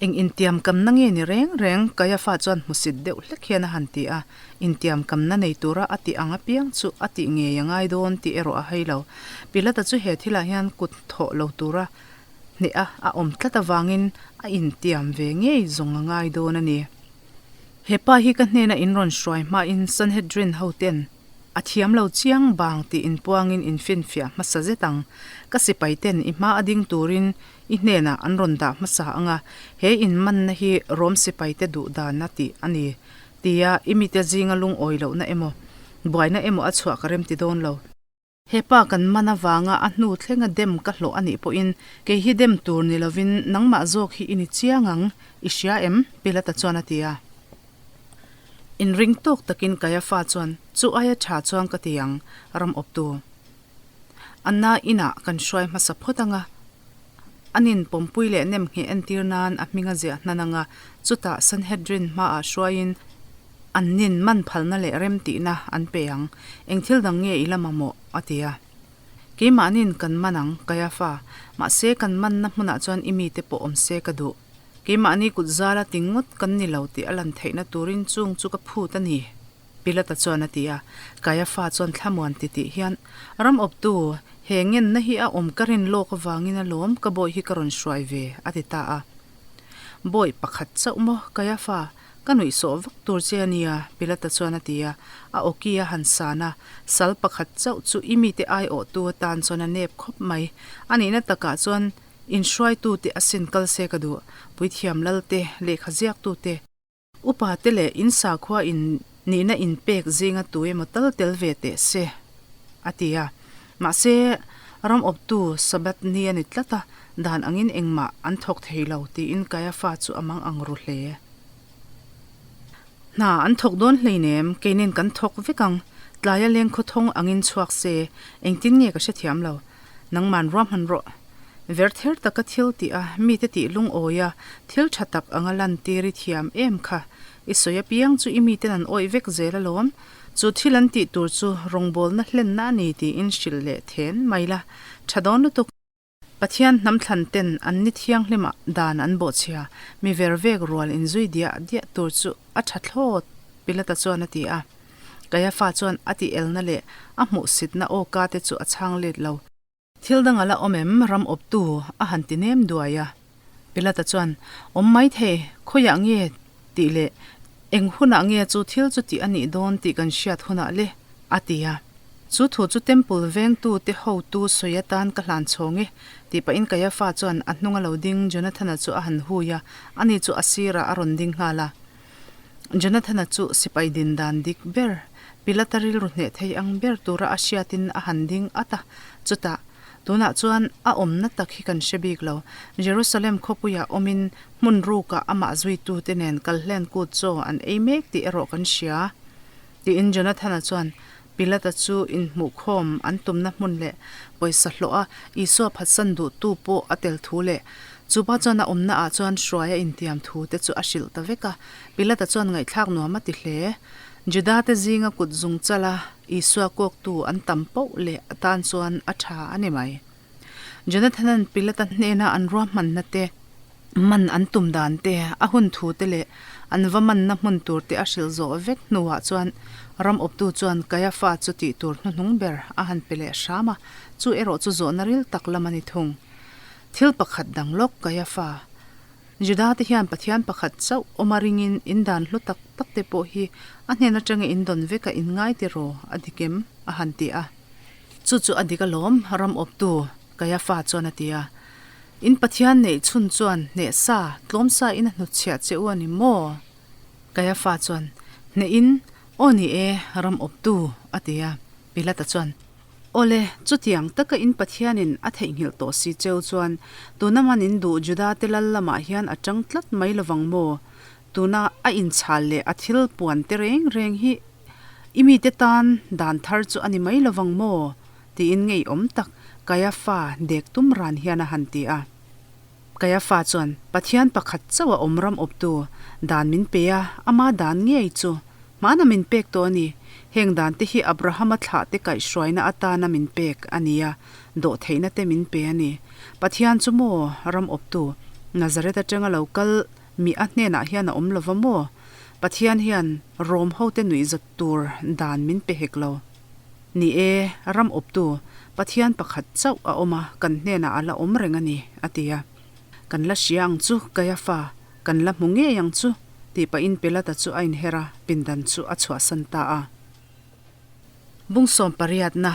Eng intiam kamna nge ni reng reng? Kaiafa chuan hmusit deuh hlek hian a han ti a. Intiam kamna nei tura a tih ang apiang chu a tih ngei a ngai dawn tih erawh a hai lo. Pilata chu he thilah hian kut thawh lo tura hneh a a awm tlat avangin a intiam ve ngei zawng a ngai dawn a ni. He pa hi ka hnena in rawn hruai hmain Sanhedrin hoten A thiam lo chiang bang tih inpuangin infinfiah hmasa zet ang. Ka sipai ten i hma a ding turin i hnenah an rawn dah hmasa ang a, he inmanna hi Rom sipaite duh dan a tih a ni tia i mite zinga lungawi lohna emaw, buaina emaw a chhuah ka remti dawn lo. He pa kan man avanga a hnu thlenga dem ka hlawh a nih pawhin kei hi dem tur ni lovin nangmah zawk hi i ni chiang ang, i hria em? Pilata chuan a ti a. Inring tawk takin Kaiafa chuan, Chu aia tha chuan ka ti ang, ram awptu. Anna inah kan hruai hmasa phawt ang a, an in pawmpui leh nem ngheh entir nan a hming a ziah hnan ang a, chutah Sanhedrin hmaah hruaiin an nin man phalna leh rem tihna an pe ang. Eng thil dang nge i la mamawh? a ti a. Keimahni'n kan man ang, Kaiafa, mahse kan manna hmunah chuan i mite pawh awm se ka duh. Keimahni kut zala ti ngawt kan ni lo tih a lan theihna turin chung chu ka phut a ni, Pilata chuan a ti a. Kaiafa chuan thlamuan ti tih hian, Ram awptu, he ngenna hi a awm ka rin lawk avangin alawm ka bawi hi ka rawn hruai ve, a ti ta a. Bawi pakhat chauh maw, Kaiafa, ka nuihsawh vak tur che a nia, Pilata chuan a ti a. A awki a han san a, sal pakhat chauh chu i mite aiawhtu atan chuan a nep khawp mai. A nihna takah chuan Inhruaitute asin kal se ka duh, puithiam lalte, lehkha ziaktute, upate leh in sakhua in nihna inpek zinga tu emaw tal tel ve teh se, a ti a. Mahse, ram awptu Sabbath ni a ni tlat a, dan angin engmah an thawk thei lo tiin Kaiafa chu a mang ang ru hle. Hna an thawk dawn hleinem, keinin kan thawk vek ang, tlaia leng khawthawng angin chhuak se, engtin nge ka hrethiam lo. Nangman ruahman rawh. Verther taka thil tih a, mite tih lungawi a, thil tha tak anga lantir i thiam em kha. I sawi apiang chu i miten an awih vek zel alawm. Chu thil an tih tur chu rawngbawlna hlenna a ni tiin hrilh leh then mai la. Tha dawn lutuk. Pathian hnam thlan ten an ni thianghlimah dan an bawhchhia, mi ver vek rual inzui diah diah tur chu a tha thlawt, Pilata chuan a ti a. Kaiafa chuan a tih elna leh a hmuhsitna awka te chu a chhang let lo. Thil dang a la awm em? Ram awptu a han ti nem duai a. Pilata chuan, Awm mai thei, khawiah nge tih leh eng hunah nge chu thil chu tih a nih dawn tih kan hriat hunah le, a ti a. Chu thu chu Temple vengtu te hotu sawi atan ka hlan chhawng e, tih pahin Kaiafa chuan a hnunga lo ding Jonathana chu a han hui a, ani chu a sirah a rawn ding nghal a. Jonathana chu sipai din dan dik ber, Pilata rilru hneh thei ang ber tura a hriatin a han ding at a, chutah, Tunah chuan a awmna tak hi kan hre bik lo. Jerusalem khawpuiah awmin hmun rukah amah zuitute nen kalhlen kut chaw an ei mek tih erawh kan hria, tiin Jonathana chuan Pilata chu inhmuhkhawm an tumna hmun leh pawisa hlawha Isua phatsan duhtu pawh a tel thu leh chupa chuan a awmna ah chuan hruai a intiam thu te chu a hrilh ta vek a. Pilata chuan ngaihthlak nuam a ti hle. Juda te zinga kut zung chala Isua kawktu an tam poh leh atan chuan a tha a ni mai. Jonathan-a'n Pilata hnena an ruahmanna te, man an tum dan te, a hun thu te leh. An va manna hmun tur te a hrilh zawh vek hnuah chuan ram awptu chuan Kaiafa chu tih tur hnuhnung ber a han pe leh hram a, chu erawh chu zawhna ril tak lam a ni thung. Thil pakhat dang lawk Kaiafa. Juda te hian Pathian pakhat chauh awm a ringin in dan hlu tak tak te pawh hi a hnen atanga in dawn vek a in ngai tiraw a dik em? a han ti a. Chu chu a dik alawm, ram awptu Kaiafa chuan a ti a. In Pathian neih chhun chuan hneh sa, tlawm sa in a hnutchhiah che u a ni maw? Kaiafa chuan, Hneh in, aw ni e, ram awptu, a ti a. Pilata chuan, Awle, chutiang taka in Pathianin a theihnghilh tawh si cheu chuan tuna man in duh Juda te lal lamah hian a tang tlat mai lovang maw? Tuna a inchhal leh a thil puan te reng reng hi i mite tan dan thar chu a ni mai lovang maw? Tiin ngeiawm tak Kaiafa dek tum ran hian a han ti a. Kaiafa chuan, Pathian pakhat chauh a awm ram awptu dan min pe a, ama dan ngei chu hmana min pek tawh a ni. Heng dan te hi Abrahama thlah te kaihhruaina atana min pek a ni a, dawhtheihna te min pe a ni. Pathian chu maw ram awptu Nazareth atanga lo kal mi a hnenah hian a awm lova maw? Pathian hian Rom hote nuihzat tur dan min pe hek lo. Ni e, ram awptu Pathian pakhat chauh a awm a, kan hnenah a la awm reng a ni, a ti a. Kan la hria ang chu, Kaiafa, kan la hmu ngei ang chu, tih pahin Pilata chu a inher a, pindan chu a chhuahsan ta a. Bungsawm pariatna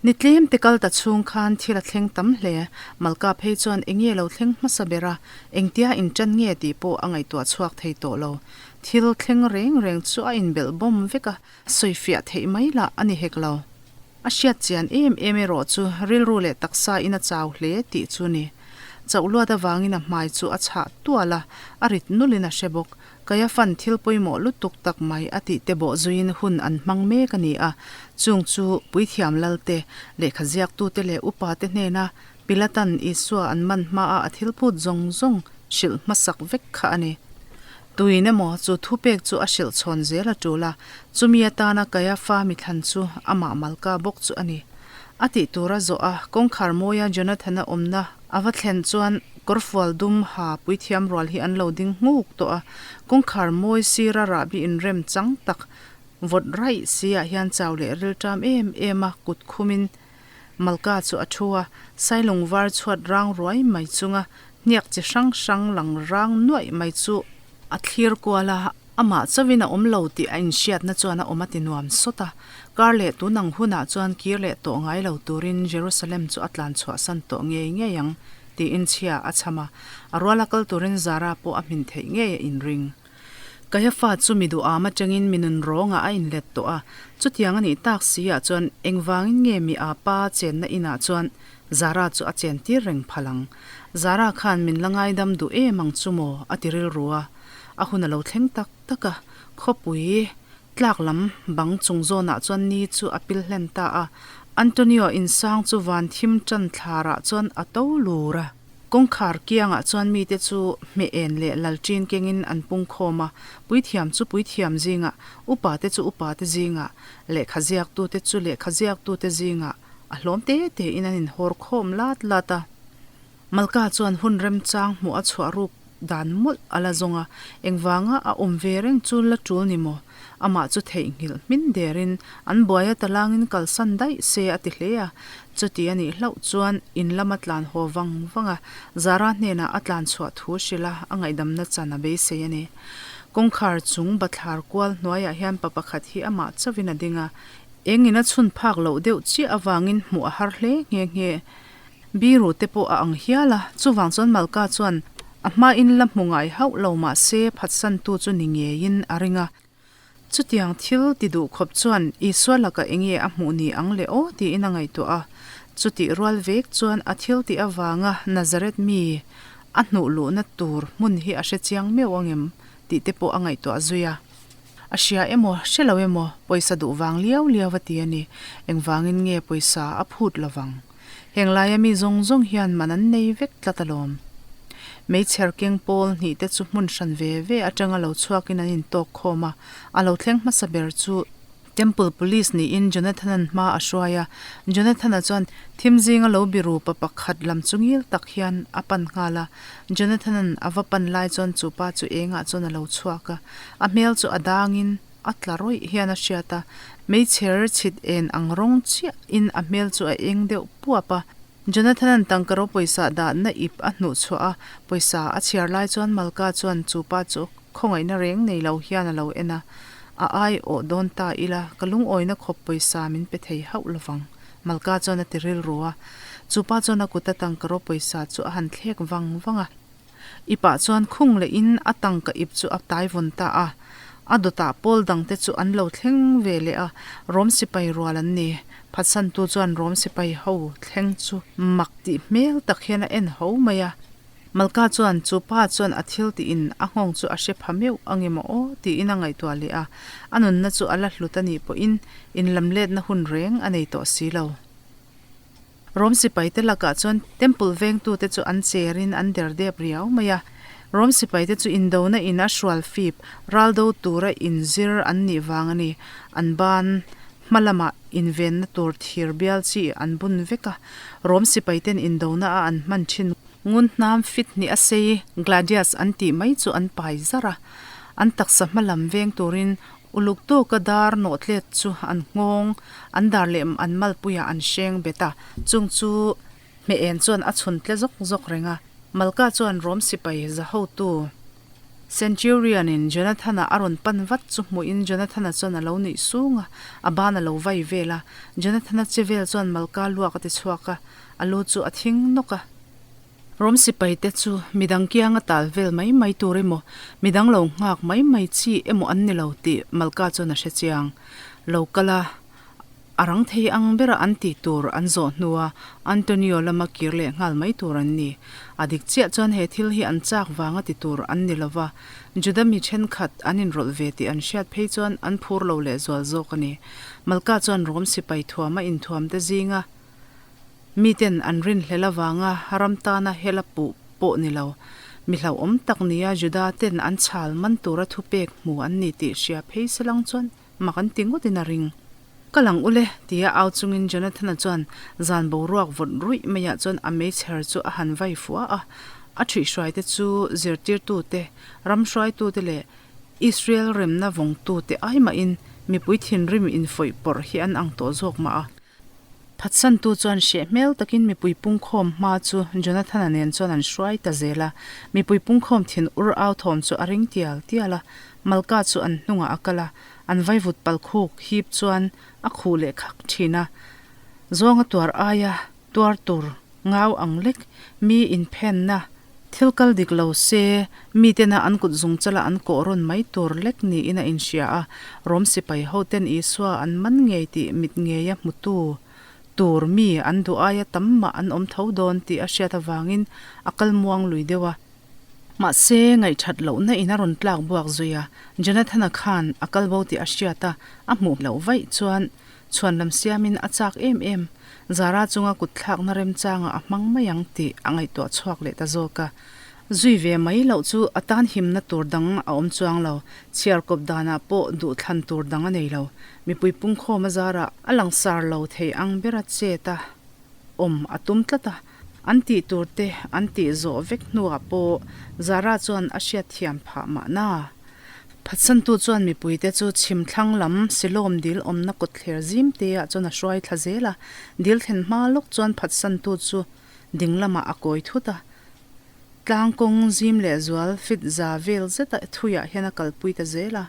Ni tlem te kal ta chhung khan thil a thleng tam hle. Malka phei chuan eng nge lo thleng hmasa ber a, engtia inṭan nge tih pawh a ngaihtuah chhuak thei tawh lo. Thil thleng reng reng chu a inbelh bawm vek a, sawifiah theih mai lah a ni hek lo. A hriat chian em em erawh chu rilru leh taksa in a chau hle tih chu ni. Chauh luat avangin a hmai chu a chhah tual a, a rit nulin a hre bawk. Kaiafan thil pawimawh lutuk tak mai a tih te bawh zuiin hun an hmang mek a ni a, chung chu Puithiam Lalte, lehkha ziaktute leh upate hnena Pilatan Isua an man hmaa a thil phut zawng zawng hrilh hmasak vek kha a ni. Tuin emaw chu thupek chu a hrilh chhawn zel a tul a, chumi atana Kaiafa mithlan chu amah Malka bawk chu a ni. A tih tur a zawh a, kawngkhar mawia Jonathana awmna a va thlen chuan kawrfual dum ha puithiam rual hi an lo ding nghuk tawh a, kawngkhar mawi sira rahbi inrem chang tak vawt raih si ah hian chau leh rilṭam em em a kut khumin Malka chu a thu a, sailung var chhuat rang ruai mai chunga hniak chi hrang hrang lang rang nuaih mai chu a thlir kual a, amah chauhin a awm lo tih a inhriatna chuan a awm a ti nuam sawt a. Kar leh tun ang hunah chuan kir leh tawh ngai lo turin Jerusalem chu a tlan chhuahsan tawh ngei ngei ang tiin chhia a chham a, a ruala kal turin Zara pawh a hmin theih ngei a inring. Kaiafa chu mi duham atangin mi nun rawngah a inlet tawh a, chutiang a nih tak si ah chuan engvangin nge mi a pa chenna inah chuan Zara chu a chen tir reng phal ang. Zara khan min la ngaidam duh em ang chu maw a ti rilru a, a hun a lo thleng tak tak a, khawpui tlak lam bang chung zawnah chuan ni chu a pil hlen ta a, Antonio insang chu van thim tan thlarah chuan a to lur a. Kawngkhar kiangah chuan mite chu hmeh en leh lalṭin kengin an pung khawm a, puithiam chu puithiam zingah, upate chu upate zingah, lehkha ziaktute chu lehkha ziaktute zingah a hlawm te tein an inhawr khawm lat lat a. Malka chuan hun remchang hmuh a chhuah ruk dan mawlh a la zawng a, engvanga a awm ve reng chu la tul ni maw? Amah chu theihnghilh hmin derin an buai a talangin kalsan daih se a ti hle a, chuti a nih hlauh chuan in lama tlan haw vang vang a, Zara hnenah a tlan chhuah thu hrilh a, a ngaihdamna chan a beisei a ni. Kawngkhar chung bathlar kual hnuaiah hian pa pakhat hi amah chauhin a ding a, engin a chhun phak loh deuh chiah avangin hmuh a har hle nghe nghe. Biru te pawh a ang hial a, chuvang chuan Malka chuan a hmain la hmu ngai hauh lo mah se phatsantu chu ni ngeiin a ring a. Chutiang thil ti duh khawp chuan Isua lakah enge a hmuh ni ang le aw tiin a ngaihtuah a. Chutih rual vek chuan a thil tih avanga Nazareth mi a hnuh luhna tur hmun hi a hre chiang meuh angem tih te pawh a ngaihtuah zui a. A hria emaw, hre lo emaw, pawisa duh vang liau liau a ti a ni. Engvangin nge pawisa a phut lovang? Heng laia mi zawng zawng hian man an nei vek tlat alawm. Meichher keng pawl hnih te chu hmun hran ve ve atanga lo chhuakin an intawk khawm a, a lo thleng hmasa ber chu Temple Police niin Jonathan-a'n hma a hruai a, Jonathan-a chuan thim zinga lo biru pa pakhat lam chu ngil tak hian a pan nghal a. Jonathan-a'n a va pan lai chuan chu pa chu engah chuan a lo chhuak a, a hmel chu a dangin a tla rawih hian a hriat a, meichher chhit en ang rawng chiahin a hmel chu a eng deuh puap a. Jonathan-a'n tangka ro pawisa dahna ip a hnuh chhuah a, pawisa a chhiar lai chuan Malka chuan chu pa chu Khawngaihna reng nei lo hian a lo en a, A ai awh dawn ta ila, ka lungawina khawp pawisa min pe thei hauh lovang, Malka chuan a ti rilru a. Chu pa chuan a kut a tangka ro pawisa chu a han thlek vang vang a. I pah chuan khung lehin a tangka ip chu a tai vawn ta a. A dawtah pawl dangte chu an lo thleng ve leh a, Rom sipai rual an ni. Phatsantu chuan Rom sipai ho thleng chu mak tih hmel tak hian a en ho mai a. Malka chuan chu pa chuan a thil tiin a nghawng chu a hre pha meuh ang emaw aw tiin a ngaihtuah leh a, a nunna chu a la hlut a nih pawhin inlamletna hun reng a nei tawh si lo. Rom sipaite lakah chuan Temple vengtute chu an cherin an der dep riau mai a, Rom sipaite chu indona in a hrual fip ral do tura inzir an nih vang a ni, an ban hma lamah invenna tur thir bial chi an bun vek a, Rom sipaiten indona a an hman thin. Ngun hnam fit hnih a sei Gladius an tih mai chu an pai zar a, an taksa hma lam veng turin uluk tawka dar nawh tlet chu an nghawng, an dar leh an malpuiah an hreng bet a, chung chu hmeh en chuan a chhun tle zawk zawk reng a. Malka chuan Rom sipai za hotu Centurion-in Jonathana a rawn pan vat chu hmuhin Jonathana chuan a lo nuih sung a, a ban a lo vai vel a. Jonathana che vel chuan Malka luak a ti chhuak a, a lu chu a thing nawk a. Rom sipaite chu midang kianga tal vel mai mai tur emaw, midang lo nghak mai mai chi emaw an ni lo tih Malka chuan a hre chiang. Lo kal a, A rang thei ang bera an tih tur an zawh hnua Antonio lama kir leh nghal mai tur an ni. A dik chiah chuan he thil hi an chak vanga ti tur an ni lova, Juda mi thenkhat an inrawlh ve tih an hriat phei chuan an phur lo leh zual zawk a ni. Malka chuan Rom sipai thuama inthuamte zinga miten an rinhlel avanga ram tana hela puh pawh ni lo, mi hlauhawm tak nia Juda ten an chhal man tura thupek hmu an ni tih hria phei selang chuan Mak an ti ngawtin a ring. Ka lang ule, tia au chungin Jonathana chuan zan boruak vawt ruih maiah chuan a meichher chu a han vai fuah a. A ṭhuihhruaite chu zirtirtute, ram hruaitute leh Israel remna vawngtute ai mahin mipui thinrim infawih pawrh hi an ang tawh zawk mah a. Phatsantu chuan hreh hmel takin mipui pungkhawm hma chu Jonathana nen chuan an hruai ta zel a. Mipui pungkhawm thin ur au thawm chu a ring tial tial a, Malka chu an hnungah a kal a, an vaivut palkhuk hip chuan a khuh leh khak thin a. Zawnga tuar aia tuar tur ngau ang lek mi inphenna thil kal dik lo se mitena an kut zung chala an kawh rawn mai tur lek niin a inhria a, Rom sipai hoten Isua an man ngei tih mit ngeia hmutu tur mi an duh aia tam mah an awm tho dawn tih a hriat avangin a kal muang lui deuh a. Mahse, ngaihthat lohna in a rawn tlak buak zui a, Jonathana khan a kal bo tih a hriat a, a hmuh loh vaih chuan Chhuan lam siamin a chak em em. Zara chunga kut thlakna remchangah a hmang mai ang tih a ngaihtuah chhuak leh ta zawk a. Zui ve mai loh chu a tan himna tur dang a awm chuang lo. Chhiar kawp danah pawh duhthlan tur dang a nei lo. Mipui pungkhawm a zarah a langsar lo thei ang bera chet a awm a tum tlat a. An tih tur te an tih zawh vek hnuah pawh Zara chuan a hriatthiam phah mahna. Phatsantu chuan mipuite chu chhim thlang lam Silawm dil awmna kawtthler zim teah chuan a hruai thla zel a, dil thlen hma lawk chuan phatsantu chu ding lamah a kawi thut a, tlang kawng zim leh zual fit za vel zeta thuiah hian a kalpui ta zel a,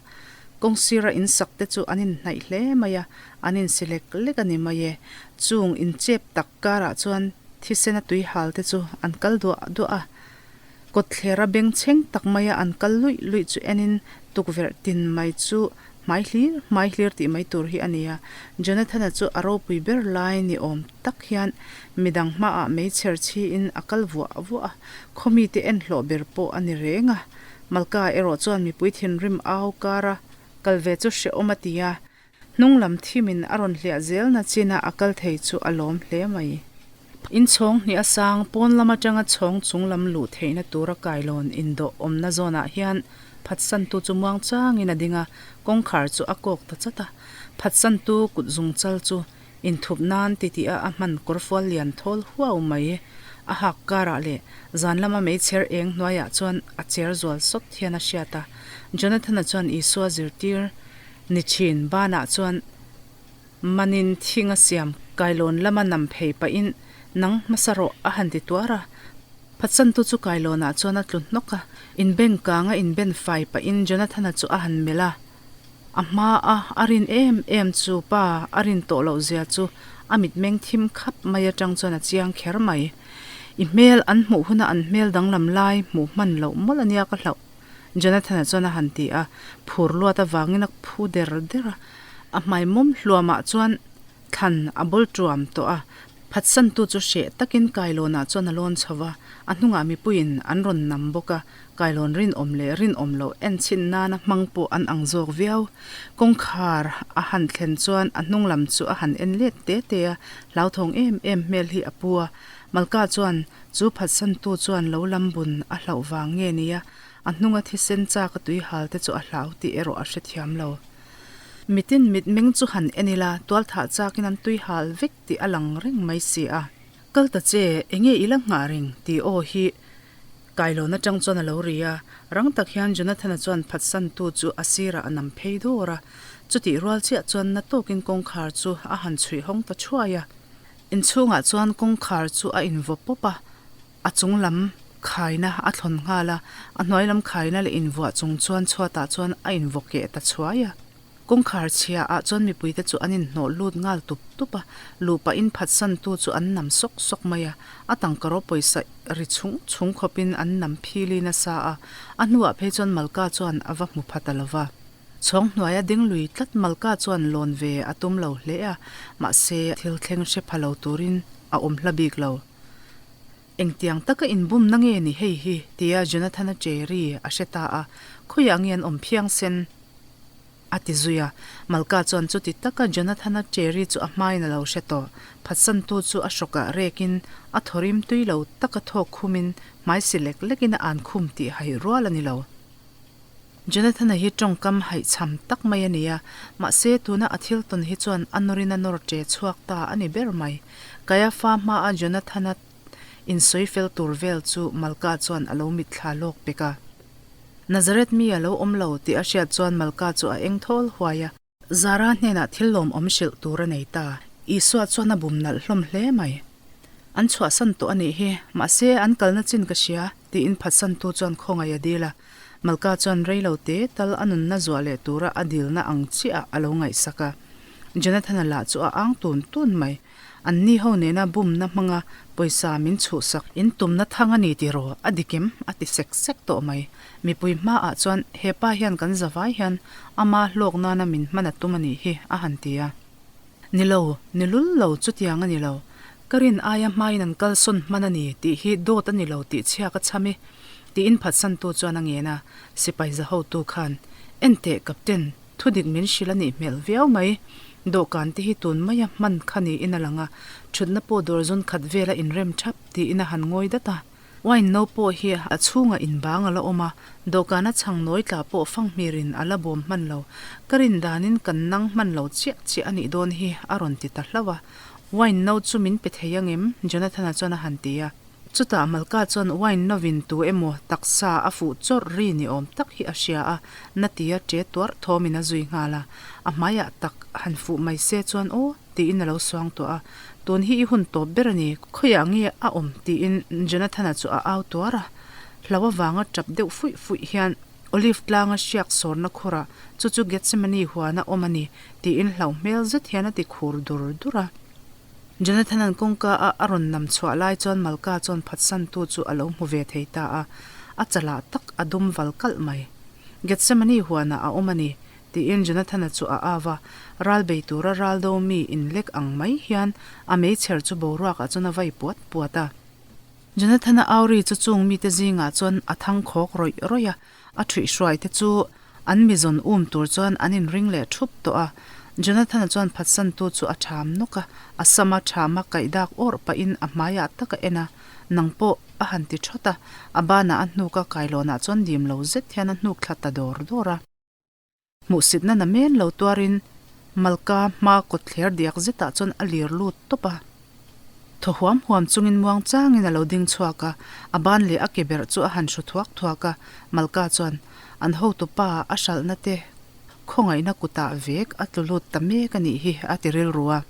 kawng sira in sak te chu an inhnaih hle mai a, an insi lek lek a ni mai e, chung inchep tak karah chuan thisena tui hal te chu an kal duah duah a. Kawtthlera bengchheng tak maia an kal luih luih chu enin tukverh tin mai chu hmai hlir hmai hlir tih mai tur hi a ni a. Jonathana chu a ropui ber lai ni awm tak hian midang hmaah meichher chhiin a kal vuah vuah a, khaw mite en hlawh ber pawh a ni reng a. Malka erawh chuan mipui thinrim au kara kal ve chu hrehawm a ti a, Hnung lam thimin a rawn hliah zelna china a kal thei chu a lawm hle mai. In chhawng hnih a sang, pawn lam atanga chhawng chung lam luh theihna tura kailawn indawh awmna zawnah hian phatsantu chu muang changin a ding a, kawngkhar chu a kawk ta chat a. Phatsantu kut zungchal chu inthup nan titih a a hman kawrfual lian thawl huau mai. A hak karah leh zan lama meichher eng hnuaiah chuan a cher zual sawt hian a hriat a. Jonathan-a chuan Isua zirtir ni thin banah chuan manin thing a siam kailawn lama nam phei pahin nang hmasa rawh a han ti tuar a. Phatsantu chu kailawnah chuan a tlu hnawk a, inbeng kanga inben fai pahin Jonathan-a chu a han melh a. A hma a a rin em em chu pa a rin tawh loh zia chu a mitmeng thim khap mai atang chuan a chiang kher mai. I hmel an hmuh huna an hmel danglam lai hmuh hman loh mawlh ania ka hlauh, Jonathan-a chuan a han ti a, phur luat avangin a phu der der a. A hmai mawm hluamah chuan Thlan a bawl tuam tawh a, phatsantu chu hreh takin kailawnah chuan a lawn chho va, a hnungah mipuiin an rawn nam bawk a, kailawn rinawm leh rinawm loh en chhin nana hmang pawh an ang zawk viau. Kawngkhar a han thlen chuan a hnung lam chu a han en let te te a, hlauthawng em em hmel hi a pu a. Malka chuan chu phatsantu chuan lo lam bun a hlauh vang nge nia, a hnunga thisen chak a tui hal te chu a hlau tih erawh a hrethiam lo. Mitin mitmeng chu han en ila, tualthah chakin an tui hal vek tih a lang reng mai si a. Kal ta che, enge i la nghah reng? tih aw hi kailawn atang chuan a lo ri a. Rang tak hian Jonathan-a chuan phatsantu chu a sirah a nam phei dawr a. Chutih rual chiah chuan na tawkin kawngkhar chu a han chhuih hawng ta thuai a. Inchhungah chuan kawngkhar chu a invaw pawp a. A chung lam khaina a thlawn nghal a, a hnuai lam khaina leh invuah chung chuan chhuatah chuan a invaw keh ta chhuai a. Kawngkhar chhia ah chuan mipuite chu an inhnawh lut nghal tup tup a, luh pahin phatsantu chu an nam sawk sawk mai a, a tangkaraw pawisa ri chhung chhung khawpin an nam phili nasa a, a hnuah phei chuan Malka chuan a va hmu pha ta lo va. Chhawng hnuaia ding lui tlat Malka chuan lawn ve a tum lo hle a, mahse thil thleng hre pha lo turin a awm hla bik lo. Engtiang taka inbumna nge ni hei hi? tia Jonathan-a che ri a hre ta a, Khawiah nge an awm phiang sen? a ti zui a. Malka chuan chuti taka Jonathan-a che ri chu a hmain a lo hre tawh. Phatsantu chu a hrawkah rekin a thawrim tui lo taka thawk khumin hmai si lek lekin a an khum tih hai rual a ni lo. Jonathan-a hi tawngkam haihchham tak mai a ni a, mahse tuna a thil tawn hi chuan a nawrin a nawr che chhuak ta a ni ber mai. Kaiafa hmaa Jonathan-a insawi fel tur vel chu Malka chuan a lo mitthla lawk pek a. Nazareth mi a lo awm lo tih a hriat chuan Malka chu a eng thawl huai a. Zara hnenah thil lawmawm hrilh tur a nei ta. Isua chuan a bum nalh hlawm hle mai. An chhuahsan tawh a nih hi, mahse an kalna chin ka hria, tiin phatsantu chuan khawngaih a dil a. Malka chuan rei lo te tal a nunna zuah leh tura a dilna ang chiah a lo ngaihsak a. Jonathan-a lah chu a ang tun tun mai. An ni ho nena bumna hmanga pawisa min chhuhsak in tumna thang a ni tiraw? A dik em? A ti sek sek tawh mai. Mipui hmaah chuan he pa hian kan zavai hian ama hlawk nana min hman a tum a nih hi a han ti a. Ni lo, ni lul lo chutiang a ni lo. Ka rin aia hmain an kalsawn hman a ni tih hi dawt a ni lo tih chhia ka chham i tiin phatsantu chuan a ngen a. Sipai zahotu khan, Enteh Captain, Thudik min hrilh a nih hmelh viau mai. Dawhkan te hi tun maia hman kha niin a lang a, thutna pawh dawr zawn khat vela inrem thap tiin a han ngawi dat a. Wine no pawh hi a chhungah inbang a la awm a, dawhkana chhang nawi tla pawh fanghmirin a la bawm hman lo. Ka rin danin kan nang hman lo chiah chiah a nih dawn hi a rawn ti ta hlauh a. Wine no chu min pe thei angem? Jonathan-a chuan a han ti a. Chutah Malka chuan wine novin tu emaw taksa a fuh chawrh ri ni awm tak hi a hria a, na tia ṭe tuarh thawmin a zui nghal a. A hmaiah tak han fuh mai se chuan aw tiin a lo suang tuah a, Tun hi i hun tawp ber a ni, khawiah nge a awm tiin Jonathan-a chu a au tuar a. Hlo avanga ṭap deuh fuih fuih hian Olive tlanga hriak sawrna khurah chu chu Gethsemane huana awm a ni tiin hlauh hmel zet hian a ti khur dur dur a. Jonathan-a'n kawngka a a rawn nam chhuah lai chuan Malka chuan phatsantu chu a lo hmu ve thei ta a, a chalah tak a dum val kalh mai. Gethsemane huanah a awm a ni, tiin Jonathan-a chu a au a, ral bei tura ral do mi inlek ang mai hian a meichher chu boruakah chuan a vai puat puat a. Jonathan-a au ri chu chung mite zingah chuan a thang khawk rawih rawih a, a ṭhuihhruai te chu An mi zawn um tur chuan an inring leh thup tawh a. Jonathan-a chuan phatsantu chu a ṭham nawk a, a sama ṭhama kaih dak awrh pahin a hmaiah tak a en a, Nang pawh a han ti ṭhawt a, a banah a hnuk a, kailawnah chuan dim lo zet hian a hnuk thla ta dawr dawr a. Hmuhsitna na men lo tuarin. Malka hma kawtthler diak zetah chuan a lir lut tawp a. Thaw huam huam chungin muang changin a lo ding chhuak a, a ban leh a ke berh chu a han hru thuak thuak a. Malka chuan an hotupa a hralhna te khawngaihna kutah vek a tlu lut ta mek a nih hi a ti rilru a.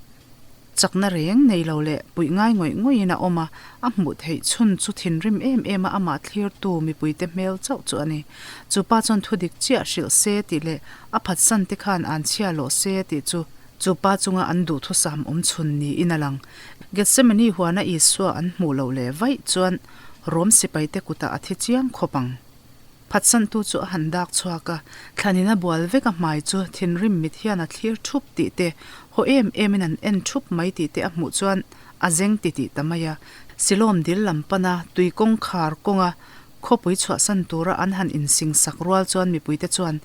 Chakna reng nei lo leh puih ngai ngawih ngawihin a awm a, a hmuh theih chhun chu thinrim em em a amah thlirtu mipuite hmel chauh chu a ni. Chu pa chuan thu dik chiah hrilh se tih leh a phatsan te khan an chhia lawh se tih chu chu pa chunga an duhthusam awm chhun niin a lang. Gethsemane huana Isua an hmuh loh leh vaih chuan Rom sipaite kutah a thi chiang khawp ang. Phatsantu chu a han dak chhuak a, thlanin a bual vek a hmai chu thinrim mit hian a thlir thup tih te, haw em emin an en thup mai tih te a hmuh chuan a zeng ti tih ta mai a. Silawm dil lam pana tui kawngkhar kawnga khawpui chhuahsan tura an han insingsak rual chuan mipuite chuan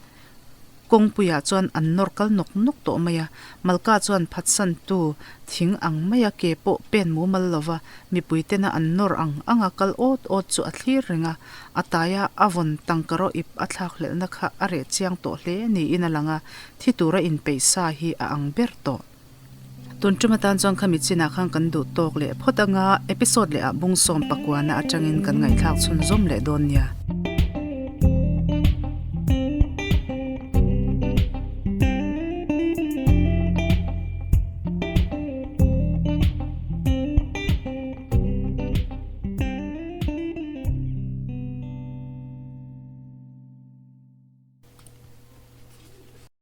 Kawngpuiah chuan an nawr kal nawk nawk tawh mai a, Malka chuan phatsantu thing ang maia ke pawh pen mumal lova mipui tena an nawr ang anga kal awt awt chu a thlir reng a, a taia a vawn tangkaraw ip a thlak hlelhna kha a reh chiang tawh hle niin a lang a, thi tura inpeih sa hi a ang ber tawh. Tun tum atan chuan khami chinah khan kan duh tawk leh phawt anga episode leh ah bungsawm pakuana atangin kan ngaihthlak chhunzawm leh dawn nia.